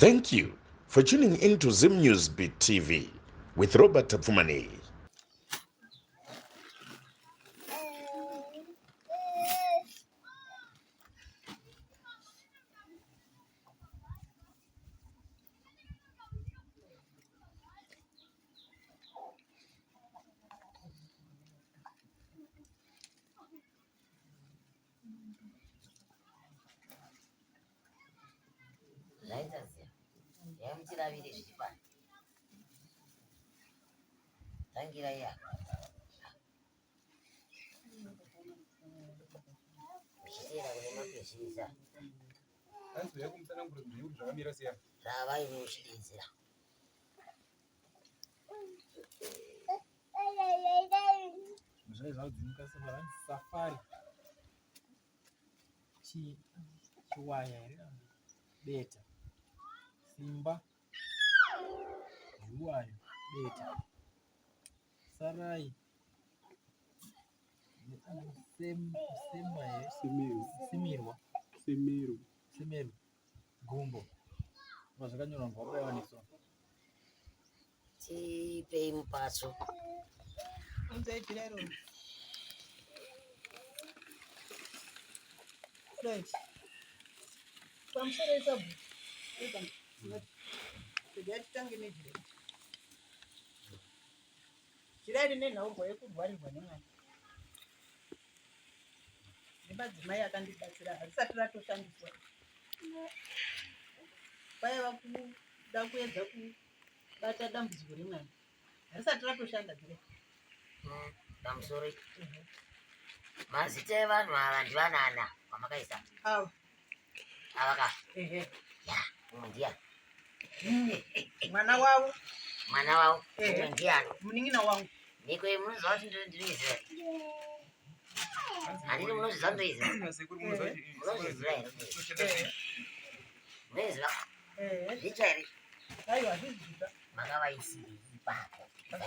Thank you for tuning in to Zim News Beat TV with Robert Tapfumaneyi. Zvaita ziya. Yamuchiravire zvichipani. Tangira iya. Muchiteera kune mapezhisa. Hanzi uya kumutsanangura zvinhu kuti zvakamira sei apa. Rava iwe uchidedzera. Zvai zvadzimuka safari. Chiwaya here? Beta. Simba. Zhuwayo. Beta. Sarai. Semba here? Simirwa. Semeru. Semeru. Gumbo. Zvakanyorwa ngwabaiwa neso. Tipei mupatso. Right. Pamusoro isabhuku. Regai titange nejira. Jira rine nhaurwa yekurwarirwa nemwana. Nemadzimai akandibatsira harisati ratoshandiswa. Kwaiva kuda kuedza kubata dambudziko remwana. Harisati ratoshanda jira. Pamusoro. Mazita evanhu ava ndivanana vamakaisa. Ava. Ava ka. Ehe. Ya, umwe ndiyani? Mwana wavo. Mwana wavo. Umwe ndiyani? Munin'ina wangu. Mhiko iyi munoziva kuti ndinoiziva here? Handiti munozviziva ndoiziva? Munozviziva here? Munoiziva? Zvitsva here? Aiwa, hazvisi zvitsva. Makavaisirei ipapo?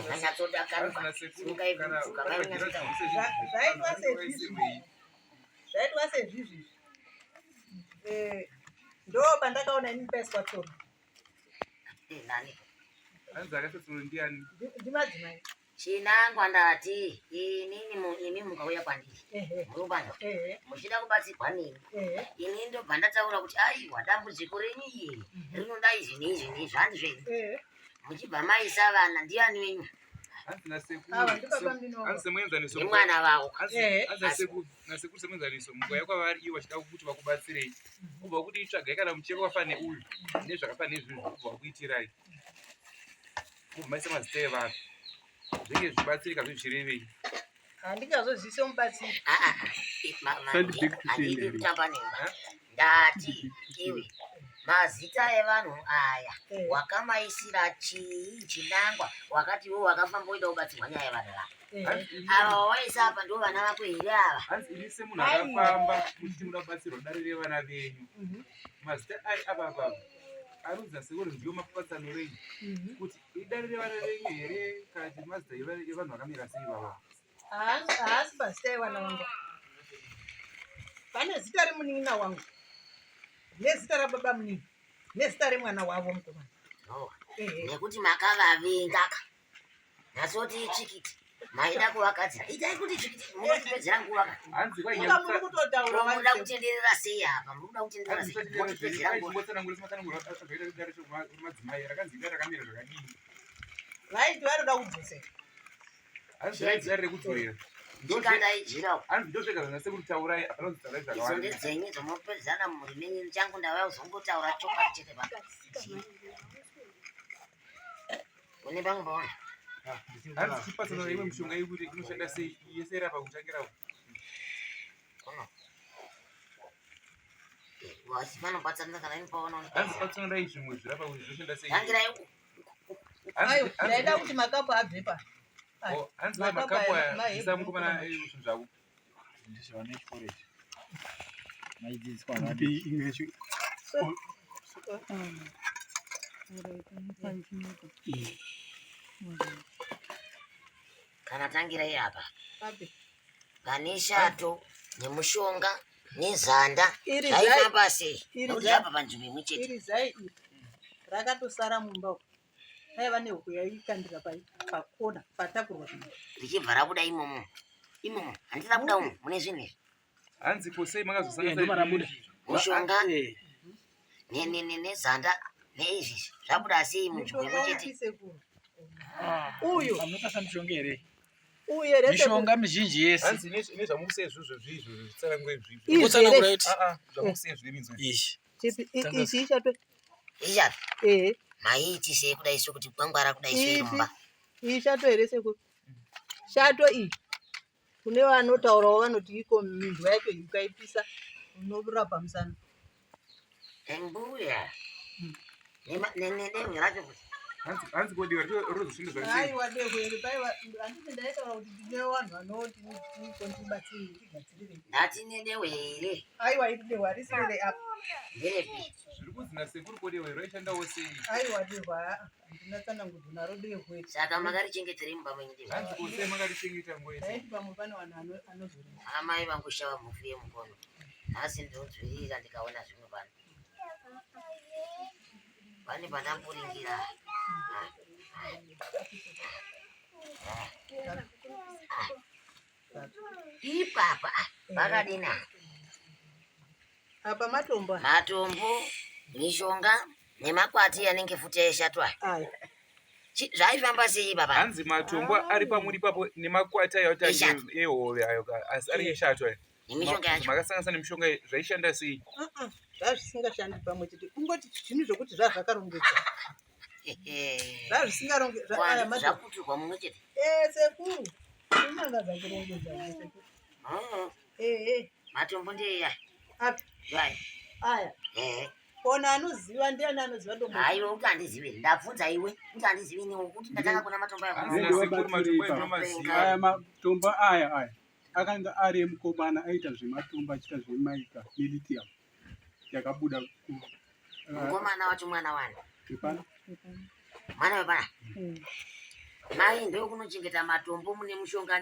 Vanyatsodakaruka. Simukai bvuka vainyatsotaura. Zvaitwa sezvizvi. Zvaitwa sezvizvi. Eh, ndo pandakaona ini paiswa tsoro. Nani? Hanzi akaisa tsoro ndiani? Ndimadzimai. Chinangwa ndati inini imi mukauya kwandiri murubano muchida kubatsirwa neni ini ndobva ndataura kuti aiwa dambudziko renyu iri mhm. rinoda izvi neizvi neizvi handi zvenyu muchibva maisa vana ndiani wenyu nemwana vavo nasekuru semuenzaniso mukauya kwavari ivo vachida kuti vakubatsirei kubva kuti itsvagai kana mucheka wakafanana neuyu nezvakafanana nezvizvi kubva vakuitirai kubva maisa mazita evanhu zvinge zvichibatsirika zvezvichirevei handingazozivise mubatsiri ah, ah, handidi kutamba nemba ndati iwe mazita evanhu aya eh. wakamaisira chii chinangwa wakati iwe wakafamba uida kubatsirwa nyaya yevanhu vako eh. ava wawaisa apa ndo vana vako here ava hanzi ini semunhu akafamba muchiti muda kubatsirwa dare revana venyu mhm. mazita ai ava ava arunza sekuru ndiyo mapatsanurei mhm. kuti idare revana venyu here kana kuti mazita evanhu vakamira sei vava haasi mazita evana vangu pane zita remunin'ina wangu nezita rababa munini nezita remwana wavo mukomana nekuti makavavenga ka nyatsoti tsvikiti maida kuvagadzira itai kuti tsvikiti munotipedzera nguva ka hanzi Inga muri kutotaura munoda kutenderera sei apa muri kuda kutenderera sei motipedzera nguva madzimai rakanzi idare rakamira zvakadii vaiti vanoda kudzosera hanzi raidare rekudzorera chikandai jira uko hanzi ndozvega zvanasekuru taurai hapana kunzi taurai idzo zvakawanda ndedzenyu dzomopedzana mumhuri menyu changu ndauya kuzongotaura chokwadi chete pa Une pamwe paona. Hanzi chipatsanura imwe mishonga yekuti inoshanda sei yese irapa kutangira Kuno. Wachifana kana ini paona. Hanzi patsanurai zvimwe zvirapa kuti zvinoshanda sei. Tangirai uku. Ayo, ndaida kuti makapu abve pa. Oh, hanzi mai makapu aya isa mukomana zvinhu zvako. Ndizvo vane chikoro ichi. Maidzidziswa vadi. Imwe yacho. Kana tangirai apa. Papi. Pane shato nemushonga nezanda Iri zai. zvaifamba sei? Iri Nekuti zai. zvabva panzvimbo imwe chete. Iri zai iri. Rakatosara mumba umu. Paiva nehuku yaikandira pakona patakurwa zvinhu. Richibva rabuda imomo. Imomo. Handiti rabuda umu mune zvinhu izvi. Hanzi ko sei makazosangana Ndomarabuda. Mushonga nezanda neizvi zvabuda sei munzvimbo imwe chete? Sekuru. Uyu. Munotasa mishonga here? Uyu here sekuru? Mishonga mizhinji yese. Hanzi nezvamukusiya izvozvo zvizvo zvitsanangure izvizvo. Izvi Kutsanangura here? iti. Ah ah, zvamukusiya zvine minzwa. Ishi. Chipi Tanga- ichi ichato. Ichato. Ehe. Maiitisei kudai so kuti gwangwara kudai so iri Ipi? mumba. Iyi shato here sekuru? Shato iyi. Kune vanotaurawo vanoti iko minzwa yacho iyi ukaipisa unorapa musana. Mbuya. Nedehwe racho kuti. Hanzi hanzi ko dehwe rozoshanda zvakasei? Aiwa dehwe iri paiwa handiti ndaitaura kuti ndine vanhu vanoti iko ndibatsire ndigadzirire. Ndati nedehwe here? Aiwa iri dehwe harisi rere apa. Nderepi? Zviri kunzi nasekuru ko dehwe raishandawo sei? Aiwa dehwe haa handina tsanangudzo naro dehwe. Saka makarichengeterei mumba menyu dehwe? Hanzi ko sei makarichengeta nguva yese? Ndaiti pamwe pane vanhu anozorera. Amai vangu shava mhofu yemukono. Nhasi ndinodzvirira ndikaona zvimwe pano. Pane pandamboringira. Ipapa pakadini apa? Apa matombo aya. Matombo, mishonga nemakwati anenge futi eshato aya. Aya. Zvaifamba sei baba? Hanzi matombo ari pamuri ipapo nemakwati ayo ati Eshato. ehove ayo ka asi ari eshato ayo. Nemishonga yacho. Makasanganisa nemishonga iyi, zvaishanda sei? Zvazvisingashandi pamwe chete. Kungoti zvinhu zvokuti zvazvakarongedzwa. Zvazvisingarongedzwa. Aya matombo. Zvakuturwa mumwe chete. Eh sekuru. Unangadza kurongedza sekuru. Eh eh. Matombo ndeya. Api? Aya. Aya. Eh. Kona anoziva ndiani anoziva dombo. Haiwa kuti handizivi. Ndabvunza iwe kuti handizivi newe kuti ndatanga kuona matombo aya. Hanzi Ndewa nasekuru batsirei matombo ipapo. endinomaziva. Aya matombo aya aya akanga ari emukomana aita zvematombo achiita zvemaika nelithium yakabuda ku Mukomana wacho mwana wani. wepano. Mwana wepana. Mai ndokunochengeta matombo mune mushonga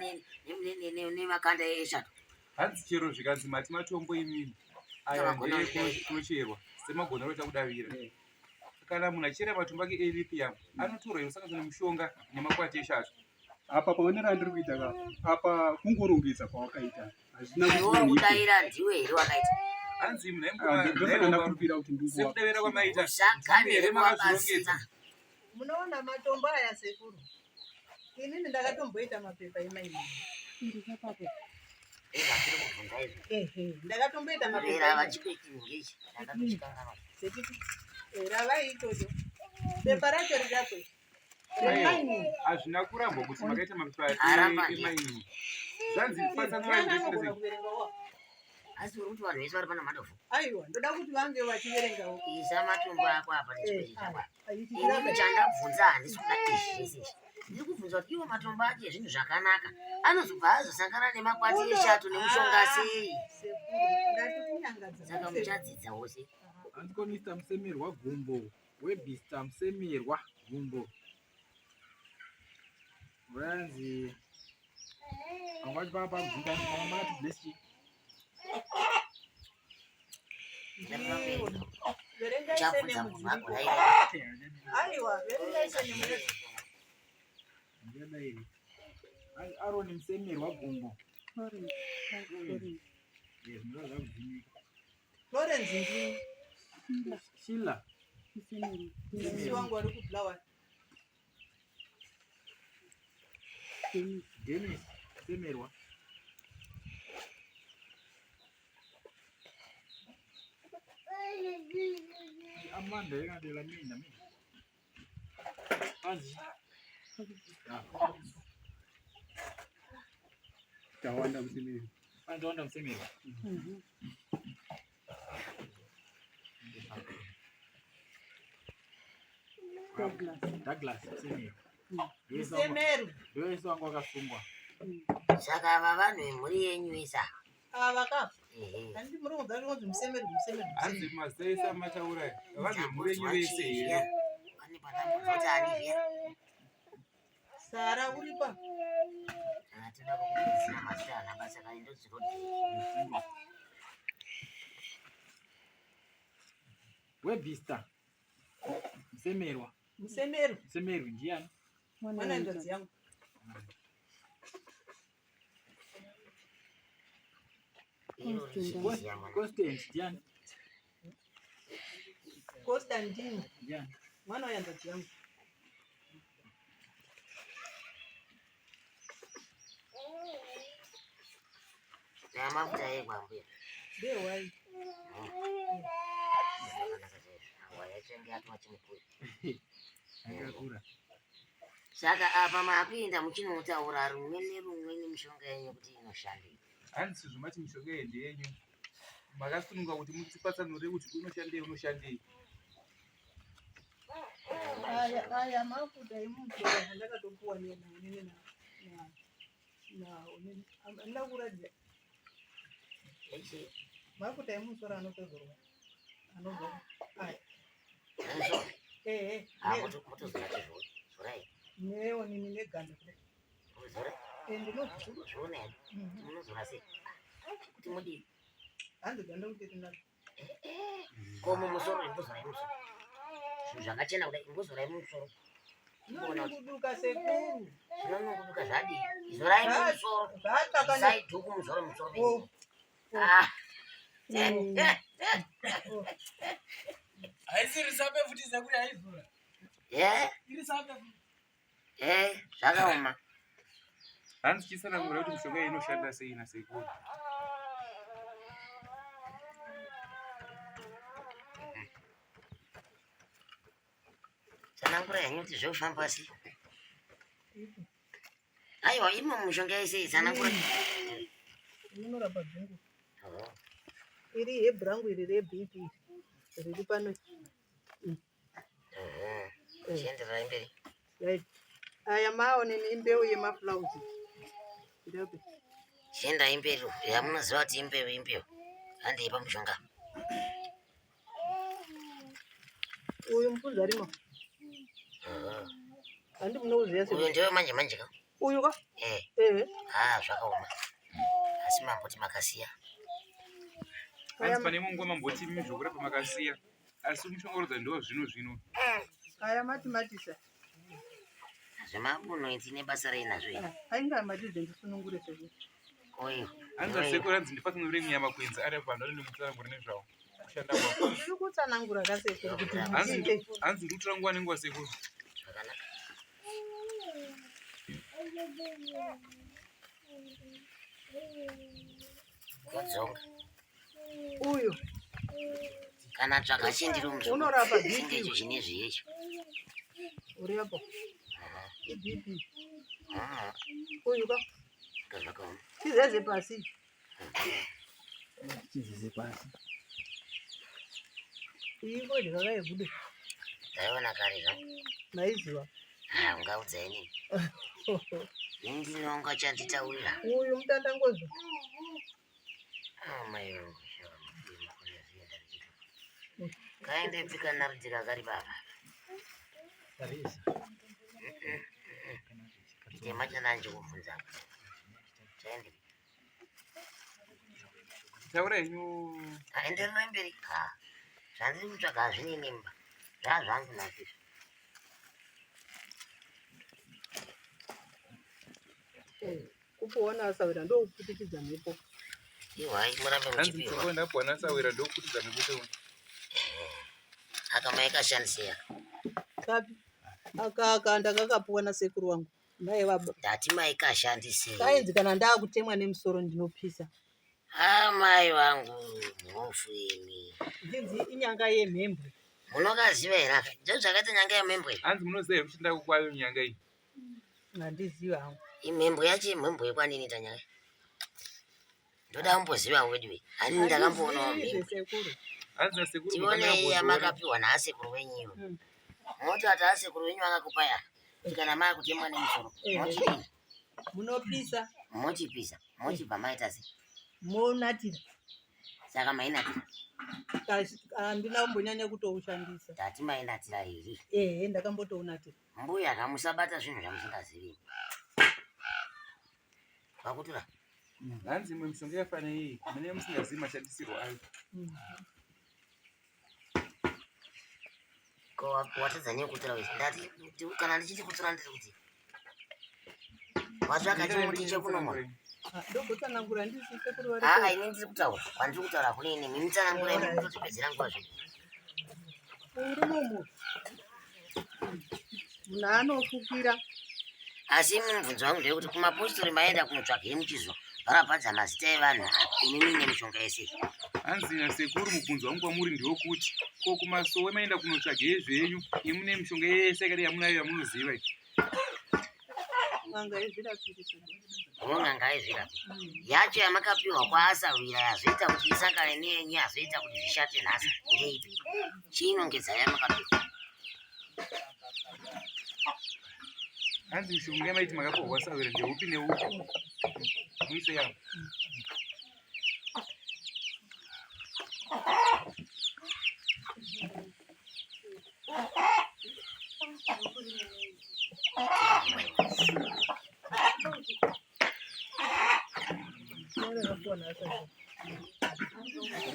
nemakanda eshato. Hanzi chero zvikanzi mati matombo imini aya Magona ndeyekunocherwa semagonero echakudavira. Kana munhu achichera matombo ake elithium anotorwa inosanganiswa nemushonga nemakwati eshato. Apa paonero andiri kuita ka apa kungorongedza kwawakaita hazvina Iwe kuti uri munhu ipe. kudaira ndiwe here wakaita. Hanzi munhu Ah, ndosaka ndakupira kuti ndinguwa. sekudavira kwamaita Usagane here kuwabatsira. makazvirongedza. Munoona matombo aya sekuru. Inini ndakatomboita mapepa emaini. Ezvatiri kubvunza izvi. Ehe. Ndakatomboita mapepa. Rera emaini. vachikuiti ngechi. Ndakatochikanganwa. Sechiti. Ravai ichocho. Pepa racho rirapo. Aiwa, Remaini. hazvina kurambwa kuti makaita mapepa Aramba ndiye. emaini. Zvanzi patsanura Ndiani ndochita anogona sei? kuverengawo? Asi uri kuti vanhu vese vari pano madofo. Aiwa, ndoda kuti vange vachiverengawo. Isa matombo ako apa nechipiri chako. Ichi Ini chirapa. chandabvunza handisi kuda izvi zvese izvi. Ndiri kubvunza kuti iwo matombo acho ezvinhu zvakanaka anozobva azosangana nemakwati eshato nemushonga sei? Sekuru, ndati kunyangadza. Saka muchadzidza wose. Hanzi ko Mr. Musemerwa Gumbo. Webster Musemerwa Gumbo. Vanzi vanga vachi pabvunza mama makati bless chi. Verengai Muchabvunza sene munhu mudziripo. agodaira. Aiwa, verengai sene mudziripo. Ndiyadai. Hanzi Aaron Musemerwa Gumbo. Eh, zvinova zvakudzimika. Florence ndini. Sheila. Sisi wangu wari kuBulawayo. Dennis Musemerwa. Amanda yakadela mina mina. Hanzi. Ah, Tawanda Musemerwa. Tawanda Musemerwa. Douglas Musemerwa. Musemeru. Ndoyese wangu wakasungwa. Saka ava vanhu vemhuri yenyu vese ava. Ava ka. Ehe. Handiti muri kunzwa kunzi Musemeru, Musemeru, Hanzi Musemeru. mazita ese amataura aya, vanhu vemhuri yenyu vese here? Pane pandambonzwa kuti ani zviya. Sara uri pa. Saka toda kukubvunzira mazita anhamba saka ndodzirodhi. Webster. Musemerwa. Musemerwi. Musemerwi ndiani? Mwana hanzvadzi yangu. Constant ndiani? Constantine. Ndiani? Mwana wehanzvadzi yangu. Namafuta ekwambuya. Ndehwai. Zvakanaka chaizvo. Hwai yacho yange yatova chimukuyu. Akakura. Saka apa makuenda muchinotaura rumwe nerumwe nemishonga yenyu kuti inoshandei. Hanzi sezvo mati mishonga iyi ndeyenyu, makasununga kuti mutipatsanure kuti unoshandei unoshandei. Aya aya mafuta emusoro andakatopuwa naonini na naonini andina kuratidza mafuta emusoro anotozorwa anobva aya ehe Motozora chizvona zorai neonini neganda kudai zora ndinozviona here munozora sei kuti mudii hanzi ganda kuti rinaka ko mumusoro imbozorai musoro zvinhu zvakachena kudai imbozorai mumusoro zvinonyunguduka sekuru zvinonyunguduka zvadii izorai mumusoro zvatsvaka isai dhuku musoro musoro Oh. Ah. Haisi risape futi sekuru haizora. Eh? Iri sape futi. Eh, zvakaoma. Hanzi chisanangura kuti mishonga iyi inoshanda sei nasekuru. Tsanangura henyu kuti zvofamba sei. Aiwa, imo mishonga yese tsanangura. Inorapa dzungu. Iri hebhu rangu iri reBP riri pano. Chiendererai mberi. Right. Aya maone imbeu yemaflowers. Ndape. Chiendai mberi. Yamunoziva kuti imbeu imbeu. Handei pamushonga. Uyu mupfunzi arimo. Handi munouziva Uyu sei? ndiwe manje manje ka. Uyu ka? Eh, Ehe. ah zvakaoma. Asi mamboti makasiya. Hanzi pane imwe nguva mamboti imi zvokurapa makasiya asi mushonga ndo zvino zvino. Aya matimatisa. Zvemabuno idzi nebasa rei nazvo ini. Ainga matize ndisunungure sekuru. Oyo. Hanzi nasekuru hanzi ndipatsanure munyama kwenzi ari apa vanhu vanenge mutsanangura nezvawo kushanda kwawo. Ndiri kutsanangura ka sekuru kuti Hanzi muite. hanzi ndikutora nguva nenguva sekuru. Zvakanaka. Kudzonga. Uyu Kana tsvaga chindiri muzukuru. Unorapa BP. Singe icho chine zviyecho. uri apo. IBP. Ah, Uyu ka? zvakaoma. Chizeze pasi. Chizeze pasi. Iyi fodya kakayebude. Ndaiona kare zvangu. Maiziva. Ah, ungaudza inini. Ndinonga chanditaurira. Uyu mutandangozo. Ah, mai vangu. Kaendepi kana rudzika kari baba. Tarisa. Chitema chananje kubvunza. Chaendepi? Taura henyu Ah, endererai mberi. Ah, zvandiri kutsvaga hazvine nemba. Zvazvangu nazvo izvi. Kupoona asawira ndokuputikidza mhepo. Ihwai murambe hanzi muchipiwa. mushonga ndapuwa nasawira ndokutidza mekuti Aka maikashandisira. Kapi. Aka aka ndakakapuwa nasekuru wangu. Mai vaba. Ndati maikashandisei. Kainzi kana ndakutemwa nemusoro ndinopisa. Ah, mai vangu mhofu imi. Ndinzi inyanga yemhembwe. Munokaziva here aka? Ndizvo zvakaita nyanga yemhembwe. hanzi munoziva here kushanda kwayo nyanga iyi. Handizivi hangu. Imhembwe yacho imhembwe yekwanini ita nyanga. Ndoda kumboziva wedu we. Hani ndakamboonawo Handizivi mhembwe. zvesekuru. Hanzi nasekuru Tionei mukamira yamakapiwa naasekuru wenyu. Moti ati asekuru wenyu akakupa ya. Kuti kana maakutemwa nemusoro. Eh. Mochidini? Munopisa Mochipisa. Mochibva maita sei? monatira. Saka mainatira. Handina kumbonyanya kutoushandisa. Ndati mainatira here? Ehe ndakambotounatira. Mbuya kamusabata zvinhu zvamusingazivi. Vakutura. Hanzi imwe mishonga yakafanana iyi mune musingazivi mashandisirwo ayo. Ko watadza nei kutora wese? Ndati kana ndichiti kutora ndiri kuti watsvaka chimuti chekunomwa. Ndogotsanangura ndisi sekuru vari. Aa ini ndiri kutaura. Kwandiri kutaura kune ini. Mimi tsanangura imi kutotipedzera nguva zvedu. Murume umu munhu anofukira. Asi imi mubvunzo wangu ndewekuti kumapositori maenda kunotsvagei muchizo bharabhadza mazita evanhu imi muine mishonga yese. Hanzi nasekuru mubvunzo wangu kwamuri ndewekuti ko kumasowe maenda kunotsvagei zvenyu imi mune mishonga yese yakadai yamunayo yamunoziva iyi. N'anga yezvirapiri. N'anga yezvirapi. Yacho yamakapiwa kwaasahwira yazoita kuti isangane neyenyu yazoita kuti zvishate nhasi ndeipi? Chiinongedza yamakapiwa. Hanzi mishonga yamaiti makapiwa kwasahwira ndeupi neupi? Muise yavo.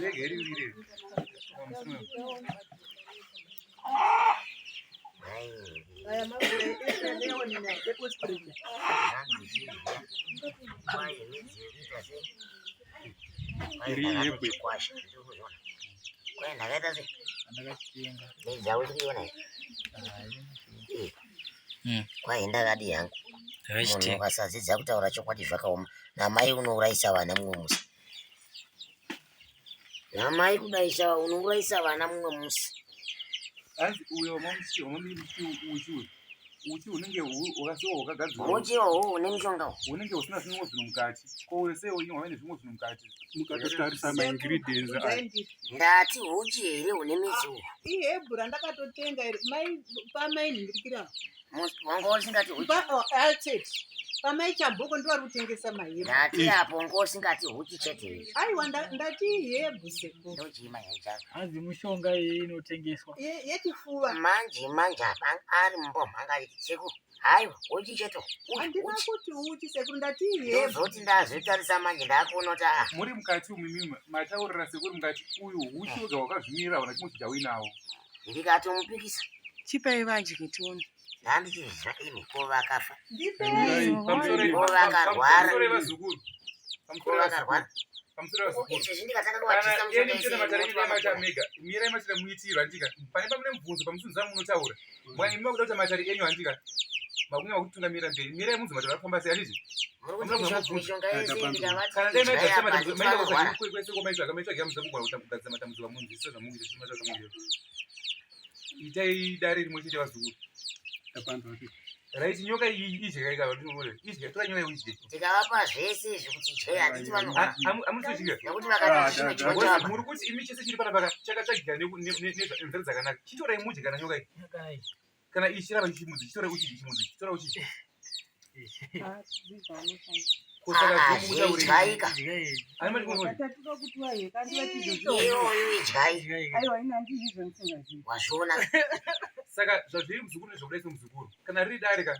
Rega iri wire. Aya mavhura eonina eostrich. Iri yebwe. Ndakaita sei? Ndakachitenga. Midzi hausi kuiona here? Kwai ndakadi hangu. Munhu ukasadzidza kutaura chokwadi zvakaoma. Namai unourayisa vana mumwe musi. Namai kudaisa unourayisa vana mumwe musi. Hanzi uyo wamamuchi wamamuchi uchi uyu. Uchi hunenge hwakasiwa hwakagadzirwa. Uchi uhu hune mushonga uhu. Hunenge husina zvimwe zvinhu mukati. Ko uyo sei wenyu hwave nezvimwe zvinhu mukati? Mukatotarisa maingredients aya. Ndati huchi here hune midzi uhu? Ihebhu randakatotenga iri mai pamainhingirikira. Wanga usingati huchi. Altet. Pamai Chamboko ndivari kutengesa mahebhu. Ndati apo wanga usingati huchi chete. Aiwa ndati ihebhu sekuru. Ndochima chako. Hanzi mushonga iyi inotengeswa. Yechifuva. Manje manje apa ari mumbomha anga achiti sekuru. Haiwa huchi chete. Handina kuti huchi sekuru ndati ihebhu. Ndozoti ndazotarisa manje ndakuona kuti ah. Muri mukati umu imimi mataurira sekuru mukati uyu huchi wega wakazvimirira hauna chimwe chauinawo. Ndikatomupikisa. Chipai vadye tione. Ndandichizwa imi ko vakafa. Ndipei. Ko vakarwara. Pamusoro vazukuru. Ko vakarwara. Pamusoro vazukuru. Izvezvi ndikatanga Kana kuvadyisa eni mushonga muchena yese matare inoti imi maita vanotora. mega. Mirai matare muitirwa handika. Pane pamune mubvunzo pamusunza munotaura. Mwani imi makuda kuti matare enyu handika. Makunge makutungamira mberi. Mirai munzi matare akufamba sei handiti? Muri kuti mishonga yese ndikavati Kana dai idyai maita apa matambudziko maenda vanorwara. kwese kwamaitsvaga maitsvaga muziva kugona kuti kugadzira matambudziko amunzwisisa zvamukuita zvimaita zvamukuita. Itai dare rimwe chete vazukuru. Tapanzwa kuti Right nyoka iyi idye kaika idye tora nyoka idye. Ndikavapa zvese izvi kuti idyai handiti vanorwara. Amusodya. Nekuti vakati chimwe chimwe chavapa. Muri kuti imi chese chiri panapa chakatsvagika nenzira dzakanaka. Chitorai mudye kana nyoka iyi. Kana ichirava chimudzi chitorai uchidye chimudzi chitora uchidye. Ah, zveidyaika. Iyoyo idyai. Wazviona. Saka zvazviri muzukuru nezvakudai semuzukuru. Kana riri dare ka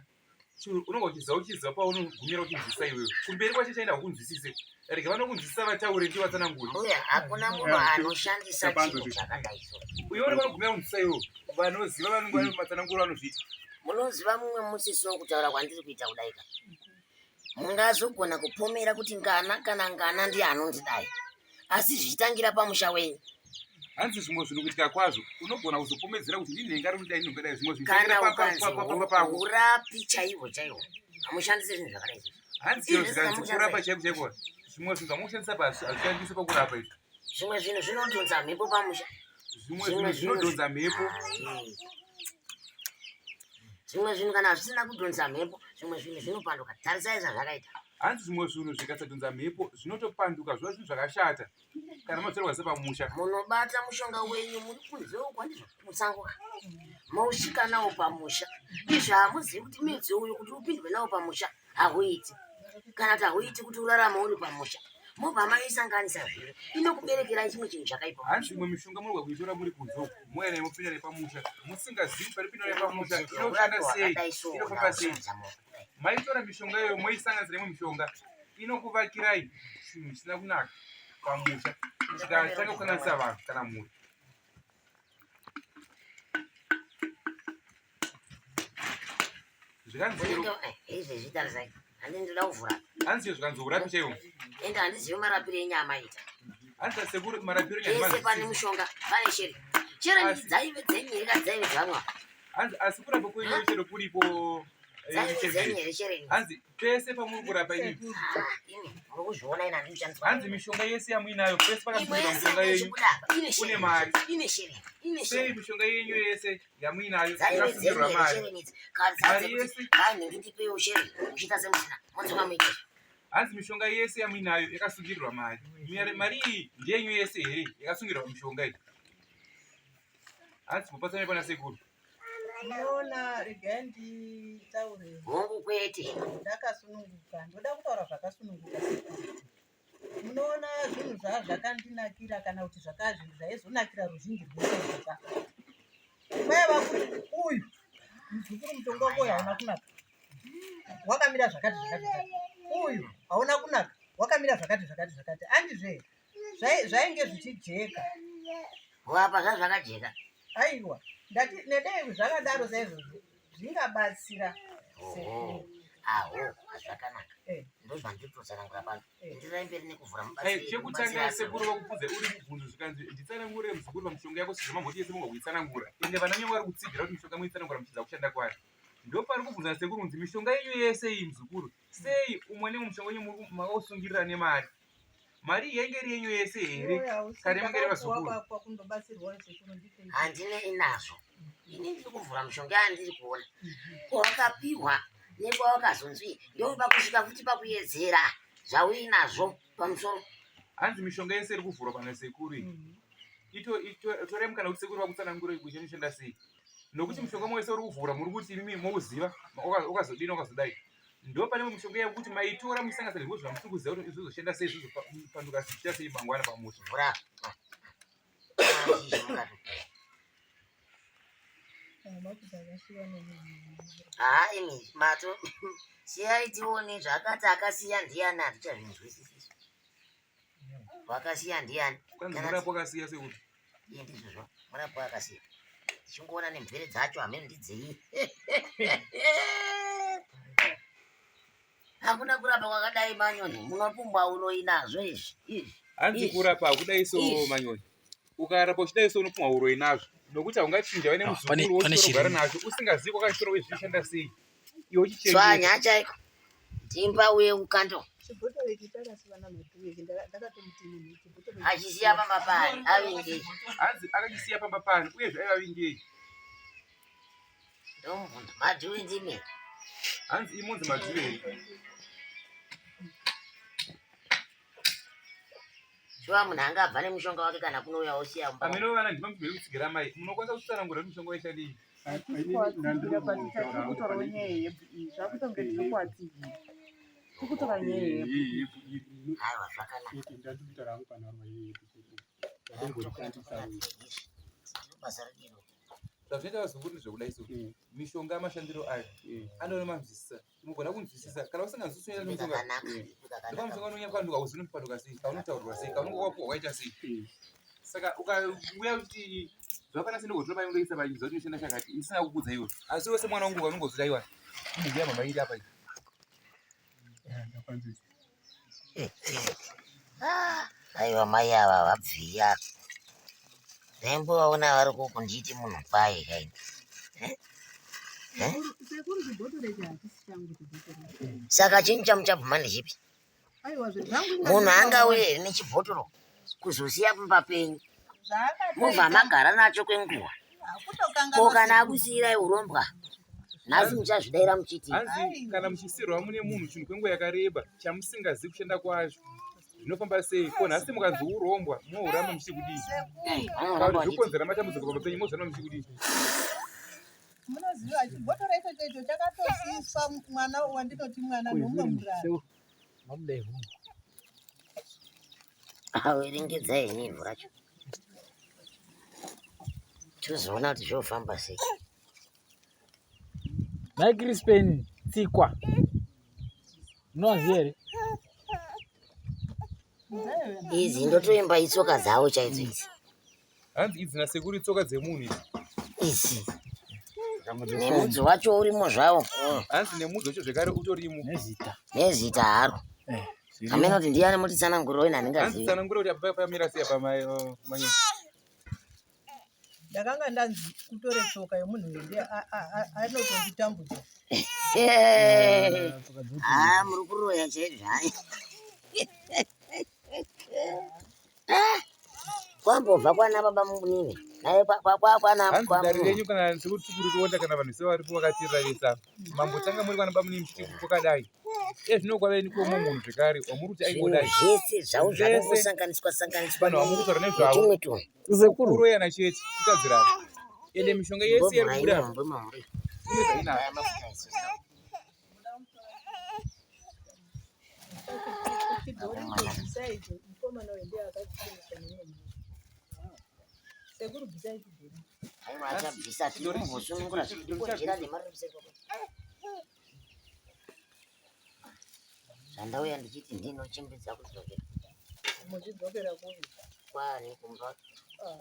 unonga uchiziva uchiziva paunogumira uchinzwisisa iwewe. Kumberi kwacho chaenda hakunzwisise. Rega vanokunzwisisa vataure ndivo vatsanangure. Mbuya hakuna munhu anoshandisa chinhu chakadai so. Uye uri vanogumira kunzwisisa iwewe. Vanoziva vanenge vane matsananguro vanozviita. Munoziva mumwe musi so kutaura kwandiri kuita kudaika. Mungazogona kupomera kuti ngana kana ngana ndiye anondidai. Asi zvichitangira pamusha wenyu. Hanzi zvimwe zvinhu kuitika kwazvo unogona kuzopomedzera kuti ndinhenga ri kudai ndinonga dai zvimwe zvinhu Kana zvichitangira ukanzi pako. urapi chaihwo chaihwo. Hamushandisi zvinhu zvakadai izvozvo. Hanzi chero zvikanzi kurapa chaiko chaiko zvimwe zvinhu zvamunoshandisa pasi hazvishandisi pakurapa izvi. Zvimwe zvinhu zvinodhonza mhepo pamusha. Zvimwe zvinhu zvinodhonza mhepo. Zvimwe zvinhu kana zvisina kudhonza mhepo, zvimwe zvinhu zvinopanduka. Tarisai zvazvakaita. Hanzi zvimwe zvinhu zvikasadhonza mhepo zvinotopanduka zviva zvinhu zvakashata kana mazorwa sepamusha. Munobata mushonga wenyu muri kunze uko ndizvo musango. Mousvika nawo pamusha. Izvi hamuzivi kuti midzi uyu kuti upindwe nawo pamusha hauiti. Kana kuti hauiti kuti urarame uri pamusha. Mobva maisanganisa zviro. Inokuberekerai chimwe chinhu chakaipa. Hanzi imwe mishonga munogona kuitora muri kunze uko mouya nayo mopinda nayo pamusha musingazivi pari pinda nayo pamusha inoshanda sei inofamba sei. Maitora mishonga iyoyo moisanganisa neimwe mishonga inokuvakirai chinhu chisina kunaka pamusha chikatanga kukanganisa vanhu kana mhuri. Zvikanzi chero Unenge eh, izvezvi tarisai handi ndinoda kuvhura. Hanzi chero zvikanzi urapi chaiwo. Ende handizivi marapiro enyama ita. Hanzi sekuru marapiro Pese pane enyama. mushonga pane shere. Shere Asi- dzaive dzenyika dzaive dzamwa. Hanzi asi kurapa kwenyu chero kuripo eh, Dzaive chembere. dzenyere shere. Hanzi pese pamuri kurapa imi. Ah, imi muri kuzviona ina handichandiswa. Hanzi mishonga yese yamuinayo pese Imwe pakasungirwa yese mishonga yenyu. ichibuda apa ine Kune shere. mari. Ine shere. Ine Sei shere. mishonga yenyu yese yamuinayo Dzaive yakasungirirwa dzenyere mari. shere idzi. Kana Mari dzadze kuti yese kai ndipewo shere muchiita semusina. Monzwa muite. Hanzi mishonga yese yamuinayo yakasungirirwa mari. Mari iyi ndeyenyu yese here yakasungirirwa mishonga iyi? Hanzi mupatsanai pana sekuru. Unoona, regai nditaure Hongu kwete. ndakasununguka. Ndoda kutaura zvakasununguka sekuru. Munoona zvinhu zvakandinakira kana kuti zvinhu zvaizonakira ruzhinji rwese. Kwaiva kuti uyu muzukuru mutongo wako uyu hauna kunaka, wakamira zvakati zvakati zvakati. Uyu hauna kunaka, wakamira zvakati zvakati zvakati. Andizve zvainge zvichijeka. Wapa zvazvakajeka. Aiwa, ndati nedei zvakadaro saizvozvo zvingabatsira Oho, sekuru. aho, zvakanaka. Eh. Ndozvandiri kutotsanangura pano. Eh. Enderai mberi nekuvhura Ai, mubatsiri. chekutanga sekuru vakubvunza uri mubvunzo zvikanzi nditsanangure muzukuru pamishonga yako sezvo mamboti yese munga kuitsanangura. Ende vana nyange vari kutsigira kuti mishonga muitsanangura muchidza kushanda kwayo. Ndopari kubvunza sekuru kunzi mishonga yenyu yese iyi muzukuru sei umwe nemwe mushonga wenyu makausungirira nemari? Mari iyi yainge iri yenyu yese here? Iwe hausi Kare mange ndakapuwa vazukuru. kwakundobatsirwa sekuru ndipei. Handine inazvo. Ini ndiri kuvhura mishonga yandiri kuona. Kwawakapiwa nekwawakazonzwi ndopakusvika futi pakuyedzera zvauinazvo pamusoro. Hanzi mishonga yese iri kuvhurwa pana sekuru iyi. Torai mukana kuti sekuru vakutsanangure kuti inoshanda sei. Nokuti mushonga wese uri kuvhura muri kuti imimi mouziva ukazodini ukazodai. Ndo pane mishonga yekuti maitora muchisanganisa nezvimwe zvamusiri kuziva kuti zvizoshanda sei zvizopanduka zvichiita sei mangwana pamusha. Vhura. Ah, izvi mukati. Haa imi mato siyai tione zvakati akasiya ndiani hatichazvinzwisisi. Wakasiya ndiani? Kwanzi Kana murapo akasiya sekuru. Iye ndizvozvo murapo akasiya. Tichingoona nemvere dzacho hamene ndidzei. Hakuna kurapa kwakadai manyoni munopumba uroyi nazvo izvi izvi. Hanzi Izvi. kurapa hakudai so Izvi. manyoni. Ukarapa uchidai so unopumwa uroyi nazvo. Nokuti haungachinja vaine Ah, muzukuru pane wochitorogara chirimo. nacho usingazivi kwakachitoro zvichishanda sei. Iwe uchichengeta. Tswanya chaiko. Timba uye ukando. Chibhotoro ichi takasiva namadhuwe ndakatomuti munhu chibhotoro ichi Achisiya pamba pari avingei. Hanzi akachisiya pamba pano uyezve aiva vingei. Ndomubvunza madhuwe ndimi. Hanzi imonzi madhuwe here? Shuwa munhu angabva nemushonga wake kana kunouya osiya mumba. Amene vana ndima mubviri kutsigira mai. Munokwanisa kutsanangura kuti mishonga ishandei? Kuvatsigira but tiri kutaurawo nyaya yehebhu iyi zvakuita kunge tiri kuvatsigira tiri kutaura nyaya yehebhu Aiwa zvakanaka. Ndandikutaura hangu panharwa yedu ndadongoshandisa. Basa rediro. Zvazvinoita vazukuru ndezvekudai so. Mishonga mashandiro ayo anoona manzwisisa. Unogona kunzwisisa kana usinganzwisisi unoenda nemushonga. Zvakanaka. Ndopa mushonga unonyanya kupanduka uzi unopanduka sei, kaunotaurirwa sei, kaunonga wapuwa waita sei. Saka ukauya uchiti zvakafanana sendongotora mai undoisa panyika kuti inoshanda chakati ndisina kukudza iwe. Asi iwe semwana wangu unongoziva iwa. Mbuya mama iri apa iyi. Ndapanzwisisa. Ah, aiwa mai ava vabviya. Ndaimbovaona vari kunditi munhu kwaye kaini. Sekuru chibhotoro ichi hachisi changu chibhotoro ichi. Saka chinhu chamuchabvuma ndechipi? Aiwa zvangu Munhu angauye here nechibhotoro kuzosiya pamba penyu mobva magara nacho kwenguva. Ko kana akusiyirai urombwa nhasi muchazvidaira muchiti Hanzi kana muchisirwa mune munhu chinhu kwenguva yakareba chamusingazivi kushanda kwacho zvinofamba sei? Ko nhasi mukanzi urombwa munohuramba muchiti kudii? "Ai, Kana vanoramba kuti vachiti zvokonzera matambudziko pamba penyu mozoramba muchiti kudii? Munoziva chibhotoro ichocho icho chakatosiswa mwana wandinoti mwana nomumwe murara. averengedzai henyu ivhu racho tozoona kuti zvofamba sei. Nhai Crispin Tsikwa. Munovaziva here? Idzi ndotoimba itsoka dzavo chaidzo idzi. Hanzi idzi nasekuru itsoka dzemunhu idzi. Idzi. Nemudzi wacho urimo zvawo. Hanzi nemudzi wacho zvekare utorimo. Nezita. Nezita haro. Eh, Hameno kuti ndiyani mutitsananguriro ini Hanzi handingazivi. tsanangura kuti apa pamira sei apa mai oh, manyoni. Ndakanga ndanzi kutore tsoka yemunhu uyu ndiye anotonditambudza. Ah, muri kuroya chaizvo hai. Ah, Kwambobva kwana baba munini naye kwana Hanzi dare renyu kana sekuti kuri kuonda kana vanhu sevaripo vakatirarisa. Mambotanga muri kwana bamunini muchiti kwakadai. Iye zvino kwave nekumwe munhu zvekare wamuri kuti zvinhu aingodai. zvese zvavo Zvese. zvakangosanganiswa sanganiswa Vanhu vamuri kutaura nezvavo. netumwe tunhu. Sekuru. Kuroyana chete kutadzirana. Ende mishonga yese iri Mbovhurai kubuda apa mahombe mahombe. ine zvainazvo. Aya mafuta isusu. Chidhori bvisai icho mukomana uyu ndiye akachicheneswa nemumwe munhu. Sekuru bvisai chidhori. Aiwa achabvisa tiri kumbosunungura zviri dema riri kuseri kwako. Zvandauya ndichiti ndinochimbidza kudzokera Muchidzokera kupi? kwani kumba. Ah,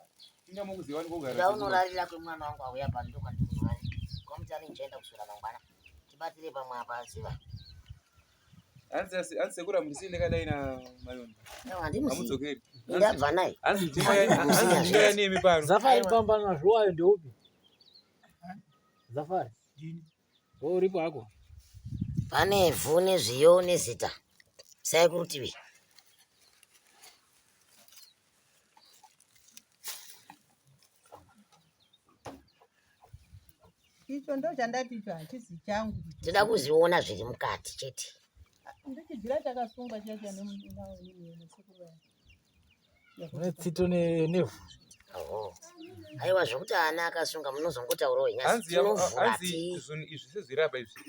Inga mukuziva ndikogara. Ndaunorarira kwemwana wangu auya pano ndokwandikunorarira. Kwamutare ndichaenda kuswera mangwana. Tibatire pamwe apa aziva. Hanzi hanzi sekuru hamusiyi ndakadai na mayoni. Aiwa handimuzivi. Hamudzokeri. Ndabva naye. Hanzi ndinouya nemi pano. Zafari pambana zviwayo ndeupi? Zafari. Wewe uripo hako? Pane ivhu nezviyo nezita. Sai kurutivi. Icho ndo chandati icho hachisi changu. Toda kuziona zviri mukati chete. Ndichijira chakasungwa chiya chiya nesekuru vaya. Une tsito nevhu. Oho. Aiwa zvokuti ana akasunga munozongotaurawo nyasi. Hanzi Tinovhura hanzi ti. zvinhu izvi sezvirapa izvi.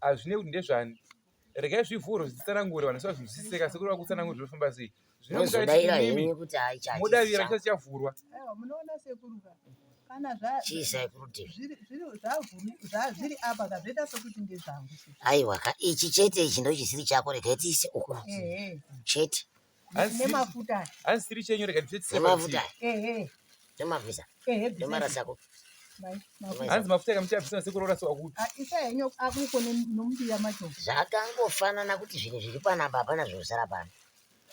Hazvinei kuti ndezvani. Regai zvivhurwe zvitsanangure vanhu vasazvinzwisiseka sekuru vakutsanangura zvinofamba sei. Zvino mukati Mozodaira imimi henyu kuti hai modavira chachisi chisati chavhurwa. Aiwa munoona sekuru ka. Kana Chiisai kurutivi. zviri apa kazvoita sekuti ndezvangu. Aiwa ka ichi chete ichi ndochisiri chako regai tiise uku. Ehe. Chete. Hanzi Nemafuta aya. hanzi chiri chenyu regai tichitise Nemafuta parutivi. aya. Ehe. Ndomabvisa. Ehe bvisai. Ndomarasako. Mai, mafuta. Hanzi mafuta ikamuchabvisa sekuru orasiwa kupi. Ah, Isai henyu akuko nomumbiya macho. Zvakangofanana kuti zvinhu zviri panapa hapana zvinosara pano.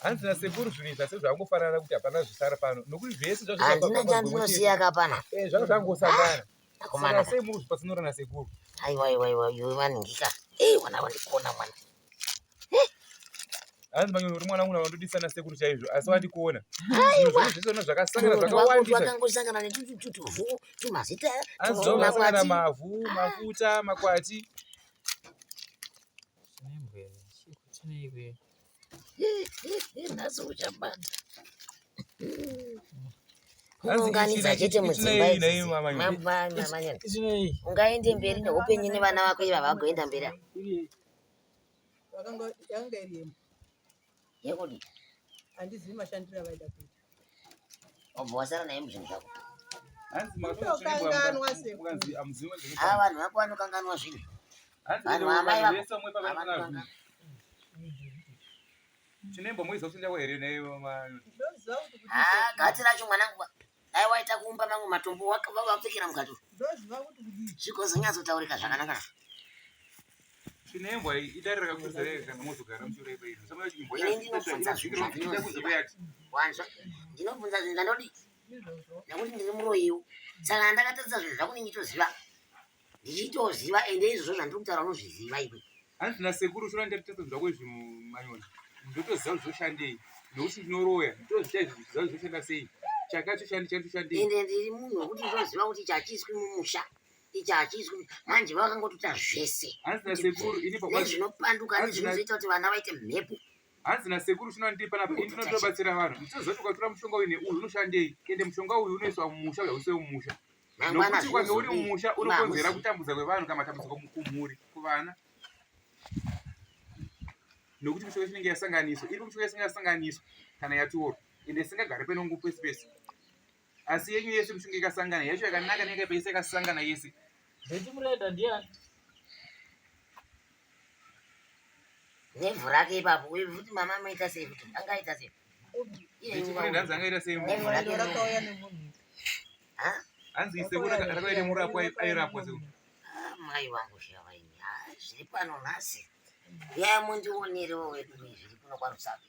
Hanzi nasekuru zvinhu izvi asi zvangofanana kuti hapana zvisara pano. Nokuti zvese zvazvo Handina chandinosiya kapana. Eh zvanga zvangosangana. Saka Akomana. sei muri kuzvipatsanura nasekuru? Aiwa aiwa aiwa iwe vanhingika. Ei wana wandikona mwana. Hanzi manyoni uri mwana wangu wandodisa nasekuru chaizvo asi wandikuona. Zvinhu Aiwa. zvese zvona zvakasangana Twako zvakawandisa. twakangosangana netututuvhu tumazita Hanzi zvakasangana tumakwati. mavhu, mafuta, makwati. Chinembwe. Chineikwe. Nhasi uchabata. Hanzi Kuunganidza ichina- chete ichina mudzimba iyi nayo idzi. mama Manyoni. Chinei. Ungaende mberi neupenyu nevana vako ivava vagoenda mberi apa. Iri Vakanga yanga iri yembo. Yekudi Handizivi mashandiro avaida kuita. wabva wasara naye muzvinhu zvako. Hanzi Kutokanganwa sekuru. mukanzi amuzivi mazvinhu. Ava vanhu vako vanokanganwa zvinhu. Hanzi Vanhu vamai vanhu vako. vese vamwe pavanokanganwa zvinhu. Chinembo moiziva kuti ndakwa here nayo manyoni. Ndoziva kuti kuti Ah, gati racho mwanangu. Dai waita kuumba mamwe matombo wapfekera mukati. ndoziva kuti kudii. Zvikozonyatsotaurika zvakanaka. Chinembwa idare rakakudzira kana mozogara muchirepa izvo. Saka imbwa Ini ndinobvunza zvinhu zvandinoziva. Wanzwa? Ndinobvunza zvinhu zvandodi Izvozvo. nekuti ndiri muroyiwo. Saka ndakatarisa zvinhu zvangu ndichitoziva. Ndichitoziva ende izvozvo zvandiri kutaura unozviziva iwe. Hanzi nasekuru shona ndati zvako izvi manyoni. Ndotoziva kuti zvoshandei. Nokuti ndinoroya. Ndotoziva izvi kuti zvoshanda sei. Chakati choshandi chakati choshandei. Ende ndiri munhu wekuti ndoziva kuti ichi hachiiswi mumusha. Ichi hachiiswi manje vakangotoita zvese. Hanzi nasekuru ini pakwa Nezvinopanduka nezvinozoita kuti vana vaite mhepo. hanzi nasekuru shona ndiri panapa ini ndinotobatsira vanhu. Ndinoziva kuti ukatora mushonga uyu neuyu unoshandei. Ende mushonga uyu unoiswa mumusha uyu hauiswe mumusha. Mangwana Nokuti ukange uri zvinozodii? mumusha unokonzera kutambudza kwevanhu kana matambudziko kumhuri kuvana. Nokuti mishonga inenge yasanganiswa iripo mishonga isinga yasanganiswa kana yatorwa ende isingagari penongo pese pese. Asi yenyu yese mishonga ikasangana yacho yakanaka neyakaipa yese yakasangana yese. Beti Mureda ndiani? Nevhu rake ipapo uye futi mama maita sei kuti angaita sei? Iye Beti Mureda hanzi angaita sei? Nevhu rake Iro rakauya nemunhu. Ha? Hanzi sekuru rakauya nemurapwa airapwa sekuru. Ah, mai vangu shavaini ah, zviri pano nhasi yai mundionerewo wedu zviri kuno kwaRusape.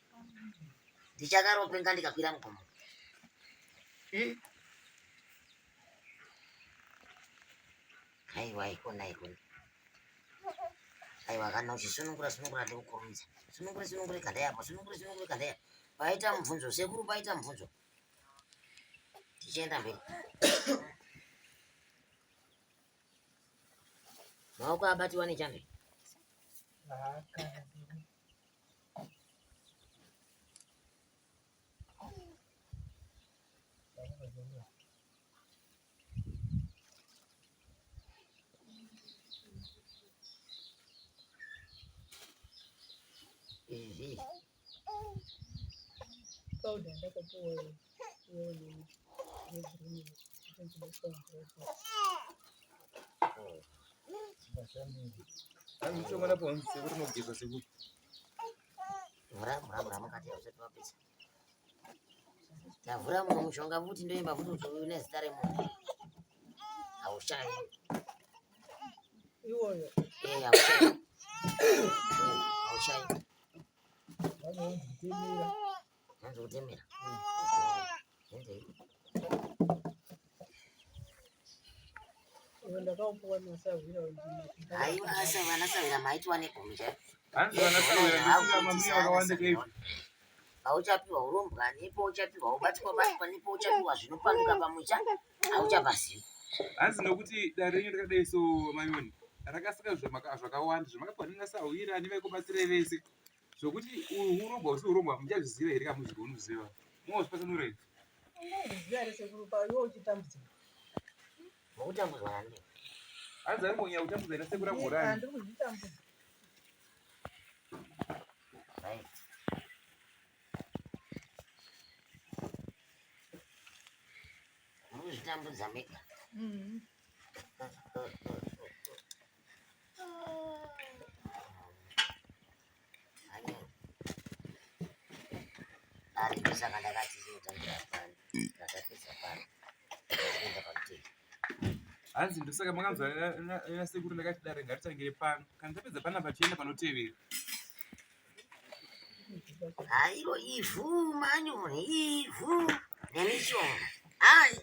Ndichakaropenga ndikakwira mugomo. Aiwa ikona ikona. Aiwa kana uchisunungura sunungura ndikukurumidza. Sunungure sunungure kandai apo sunungure sunungure kandai apo. Paita mubvunzo sekuru paita mubvunzo. Tichienda mberi. Maoko abatiwa nechando. Izvi Powder ndakapuwa iyoyo yegreen inoiswa mvura. Hanzi mushonga napo hanzi sekuru unogeza sekuru. Vhura vhura vhura mukati usati wapedza. Tavhura mumwe mushonga futi ndoimba futi kuti uyu nezita remunhu. Haushayi. Iwoyo. Eh, haushayi. Haushayi. Vanonzi kutemera. Hanzi kutemera. Hendei. Iwo ndakaupuwa nasahwira wendima. Haiwa asa vana sahwira maitiwa negumi chaivo. Hanzi vana sahwira ndisina mamiya vakawanda kai. Pauchapiwa urombwa nepo uchapiwa ubatwa batwa nepo uchapiwa zvinopanduka pamusha hauchapazivi. Hanzi nokuti dare renyu rakadai so mayoni rakasika zvakawanda zvamakapiwa nana sahwira nevaikubatsirai vese zvokuti uhu urombwa usi urombwa muchazviziva here kamuzvigoni kuziva mungozvipatsanura here? Ungazviziva here sekuru pa iwe uchitambudzika. Mukutambudzwa nani? Hanzi ari kunyanya kutambudza ina sekuru agorani. Handiri kuzvitambudza. Right. Mukuzvitambudza mega. Ari ndosaka ndakati tinotangira pano. Ndakapedza pano. Ndakaenda pakutenda. Hanzi ndosaka makanzwa nasekuru ndakati dare ngaritangire pano kana tapedza panapa tienda panotevera. Hairo ivhu manyoni ivhu nemishonga. Hai.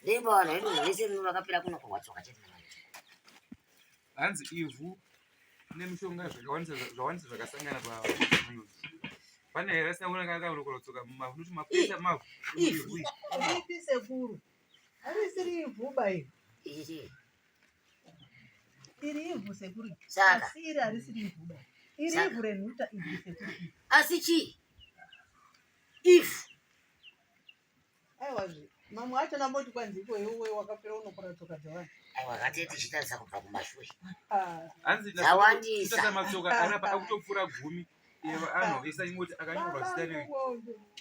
Ndimba vanhu vedu vese rino rakapera kuno kurwa tsoka chete namanje. Hanzi ivhu nemishonga zvakawandisa zvawandisa zvakasangana pamanyoni. Pane here asina kuona kakanokora tsoka mumavhu nokuti mapesa mavhu Ivhu. ivhu. Ripi sekuru? Harisiri ivhu ba iri. Ichi Iri ivhu sekuru. Saka. Asi iri harisiri ivhu ba. Iri Saka. ivhu renhuta iri sekuru. Asi chii? Ivhu. Aiwazve. Mamwe acho namboti kwanzi iko iwe wakapera unokora tsoka dzavanhu. Aiwa ngatee tichitarisa kubva kumashure. Ah, Hanzi Dzawandisa. nasekuru matsoka arapa akutopfuura 10 evanhu vese ingoti akanyorwa zita baba nei. vangu.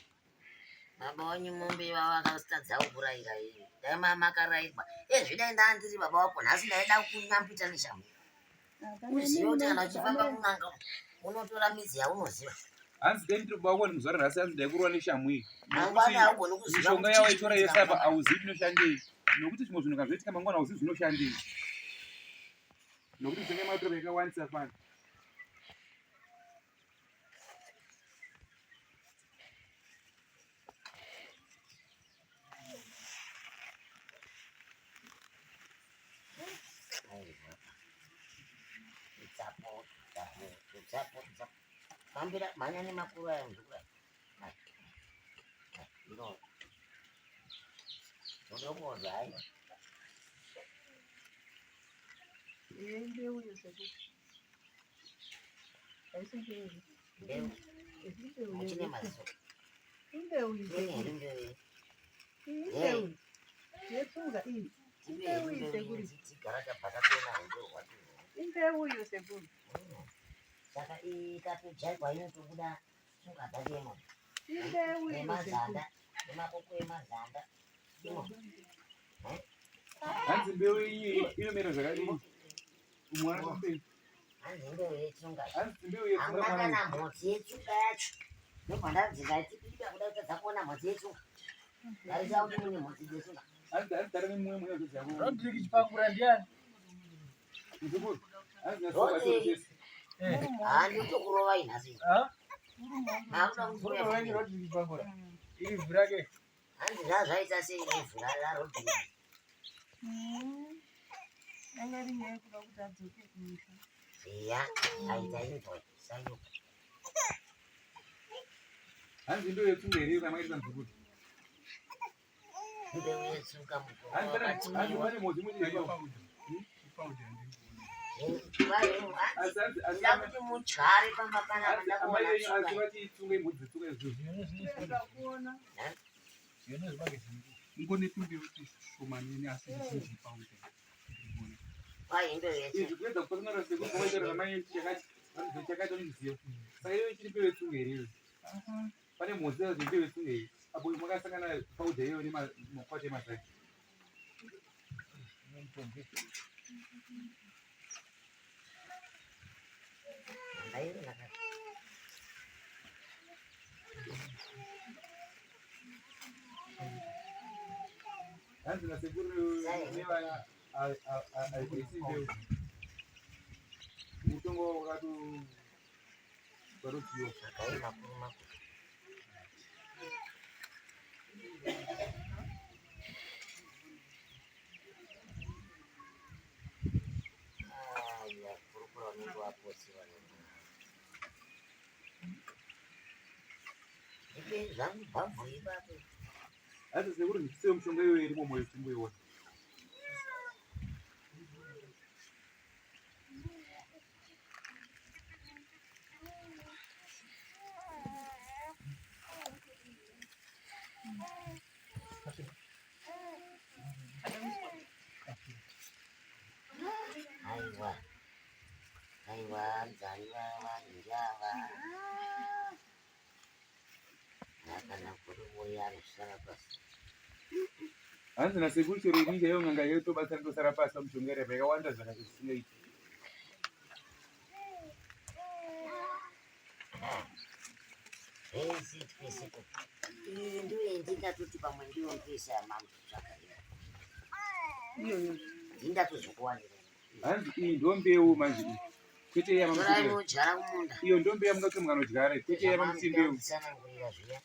Baba wanyu mombe ivava akatadza kukurayira ii. Dai makarairwa. Ezvi dai ndandiri baba wako nhasi ndaida kunyambita neshamhu. Uzive kuti kana uchifamba kun'anga unotora midzi yaunoziva. Hanzi dai ndiri baba wako muzuva ranhasi hanzi ndaikurwa neshamhu iyi. Mangwana Nokuti haugoni kuziva mishonga kuti yawo chii itora chiri yese apa kuitika. hauzivi inoshandei nokuti zvimwe zvinhu kazvoitika mangwana hauzivi zvinoshandei nokuti mishonga yematora yakawandisa fani. Aiwa. Tsapo, tsapo, tsapo, tsapo. Fambira mhanya nemakuru aya muzukuru aya. Mai, mai, ino. Ndoda kuonza hai. Iyo imbeu iyo sekuru. Haisi mbeu. Mbeu. Imbeu. Muchine maziso. Imbeu iyi Mune sekuru. here mbeu iyi? Iyi imbeu. Yetsunga iyi. Tipe Imbeu here iyi mbeu sekuru. iyi tigara tabva tatoona mbeu hwacho. Imbeu iyo sekuru. Saka ikatodyarwa inotobuda tsunga dzake imomo. Imbeu iyo sekuru. Nemazanda, nemakoko emazanda. Imo. Hanzi mbeu iyi inomera zvakadini? Mwana mupenyu. Hanzi mbeu yetsunga. Hanzi mbeu yetsunga Hamuna mwana kana mhodzi yetsunga yacho. Ndobva ndanzi ndaitipika kuda kutadza kuona mhodzi yetsunga. Ndaida kuti mune mhodzi dzetsunga. Rodrick Chipangura ndiani? Handitokurova inhasi. Makuda Murume wenyu Rodrick Chipangura. Ivhu rake. Hanzi zvazvaita sei ivhu raRodrick? Yanga iri nyaya yekuda kuti adzoke kumusha. Eya, aita invoice sayo. Hanzi ndo yetsunga here kana maita mzukuru? Mbeu yetsunga mukuru. Hanzi pane mhodzi mwe Nda kuti mudyare pamba panapa ndakuona Asi vati itsunga imhodzi tsunga izvozvo. Ngone tumbeu tishomanene asi zhinji pauda. Izvi kuedza kupasanura sekuru kwaita ramai chakati chakati anoziva. Saka iyo ichiri mbeu yetsunga here iyo? Pane mhodzi yacho mbeu yetsunga here? Apo makasangana pauda iyo nemakwati emazai. Hanzi nasekuru nevana haisi mbeu. Mutongo wakatotiwa. Makai makuru makuru. Aya, kurukura vanenge vapotsiwa Ipe zvangu bhabvu ipapo. Hanzi sekuru ndisiyo mushonga iyoyo irimo moyo tingoiona. Aiwa. Aiwa, nzari vanhu ava. Kana kuri uya anosara pasi. Hanzi nasekuru chero ini chaiyo n'anga yotobatsira ndosara pasi pamushonga iri apa yakawanda zvakati zvisingaiti. Zvese twese tu. Iyi ndiyo yandingatoti pamwe ndiyo mbesa yamamutsvaka iyo. Iyoyo. Ndingatozokuwanira. Hanzi iyi ndo mbeu manje iyi. Kwete iya Torai mamuti. mudyara kumunda. Iyo ndo mbeu yamungatoti mukanodyara iyi. Kwete iya mamuti mbeu. Tsanangurira zviya.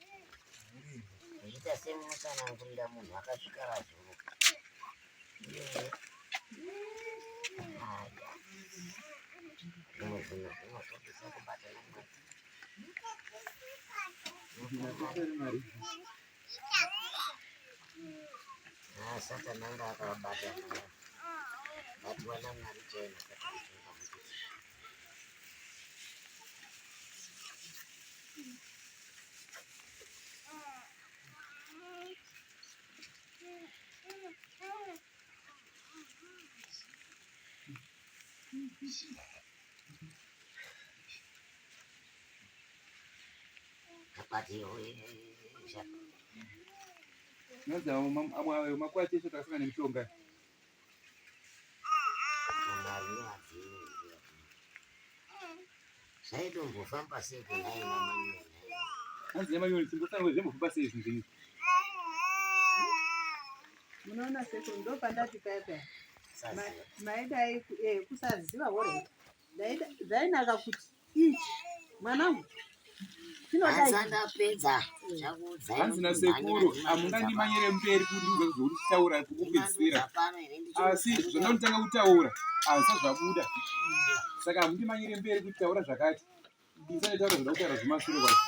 Zvichiita semunotsanangurira munhu akasvika razuro. Iyoyo. Aya. Zvimwe zvinhu zvinosvotesa kubata namwari. Ah, Satani anga akavabata mweya. Batiwa naMwari chaiye Satani chaiye. Apati Hanzi amwe ayo makwati eshe takasangana nemishonga. Mwari nevadzimu. Zvaitombofamba sei kunhai mamanyoni? Hanzi nemanyoni timbotsanangura zvembofamba sei zvinhu zvenyu. Munoona sekuru ndopandati paya paya. Kusaziva. Maidai kusaziva hore. Zvainaka kuti ichi mwanangu chinodai. Hanzi andapedza zvakuudzai. Hanzi nasekuru hamungandimanyire mberi kuti ndiudza zvekutaura kukupedzisira. Asi zvandinotanga kutaura hazvisati zvabuda. Saka hamundimanyire mberi kuti taura zvakati. Ndisati taura zvoda kutaura zvemashure kwacho.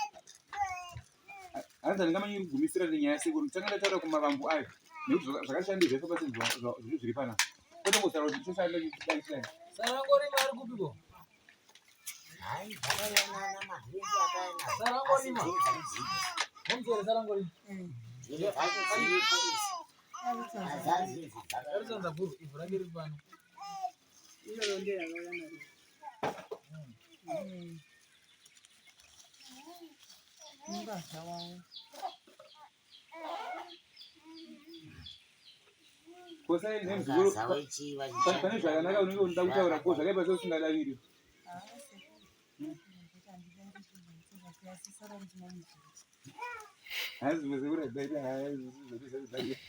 Hanzi handingamanyiri kugumisira nenyaya yasekuru. Nditanga ndataura kumavambo ayo. Nekuti zvakashandei zvese pasi zvinhu zviri panapa. Kwete kuti choshanda chidai chidai. Sarangorima ari kupiko? Hai, zvakayana madhumbi akayana. Sarangorima. Asi dziri dziripo. Homzere sarangorima. Dziri dzacho dziripo idzi. Hazadzi idzi dzakayana. Arisanza guru ivhu rake riri pano. Iyoyo ndiyo yakauya nayo. Mungazva wavo. Kosai nemuzukuru Mungazva wechiva pane zvakanaka unenge unoda kutaura ko zvakaipa seusingadaviri.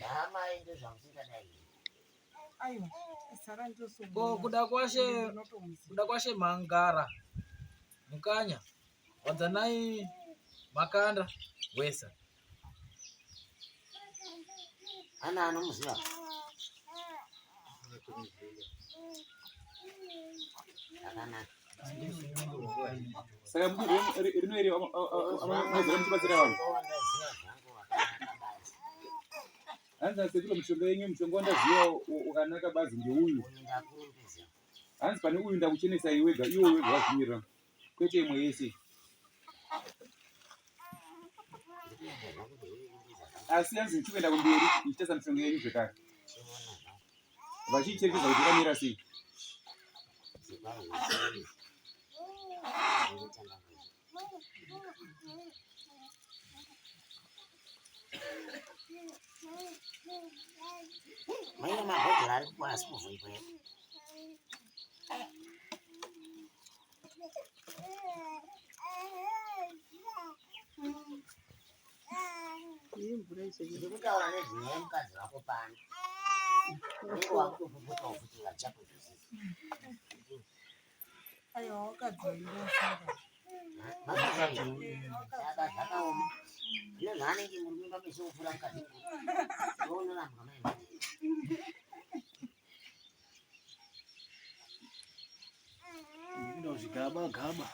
Hama ndozvamusingadai. Aiwa, sara ndosoma. Ko kuda kwashe kuda kwashe mangara mukanya wadzanai makanda wesa. Ana anomuziva. Zvakanaka. Saka mudunhu rino iri maizora muchibatsira vanhu. Wandaziva zvangu wakanaka bazi. Hanzi asekuru mishonga yenyu, mushonga wandaziva wakanaka bazi ndeuyu. Uyu ndakurumbidza. Hanzi pane uyu ndakuchenesai wega, iwo wega wazvimirira, kwete imwe yese. Ndikuenda zvangu ndeirumbidza zvangu. Asi hanzi ndichikuenda kumberi ndichitarisa mishonga yenyu zvekare, Chiona zvangu. vachiicherechedza kuti yakamira sei. Zibai ndinotanga kuita. Maina mabhodhoro ari asi kuvhurikwa here? Iyi mvura iseke. Ndiri kutaura nezvenyaya yemukadzi wako pano. Unenge wakutopopota futi vachakunzwisisa. Aiwa, wakadzoira saka. Saka zvakaoma. Zvino zvaanenge murume pameso kupfuura mukadzi mukuru. Ndounorambwa mai manje. Kuda zvigaba gaba.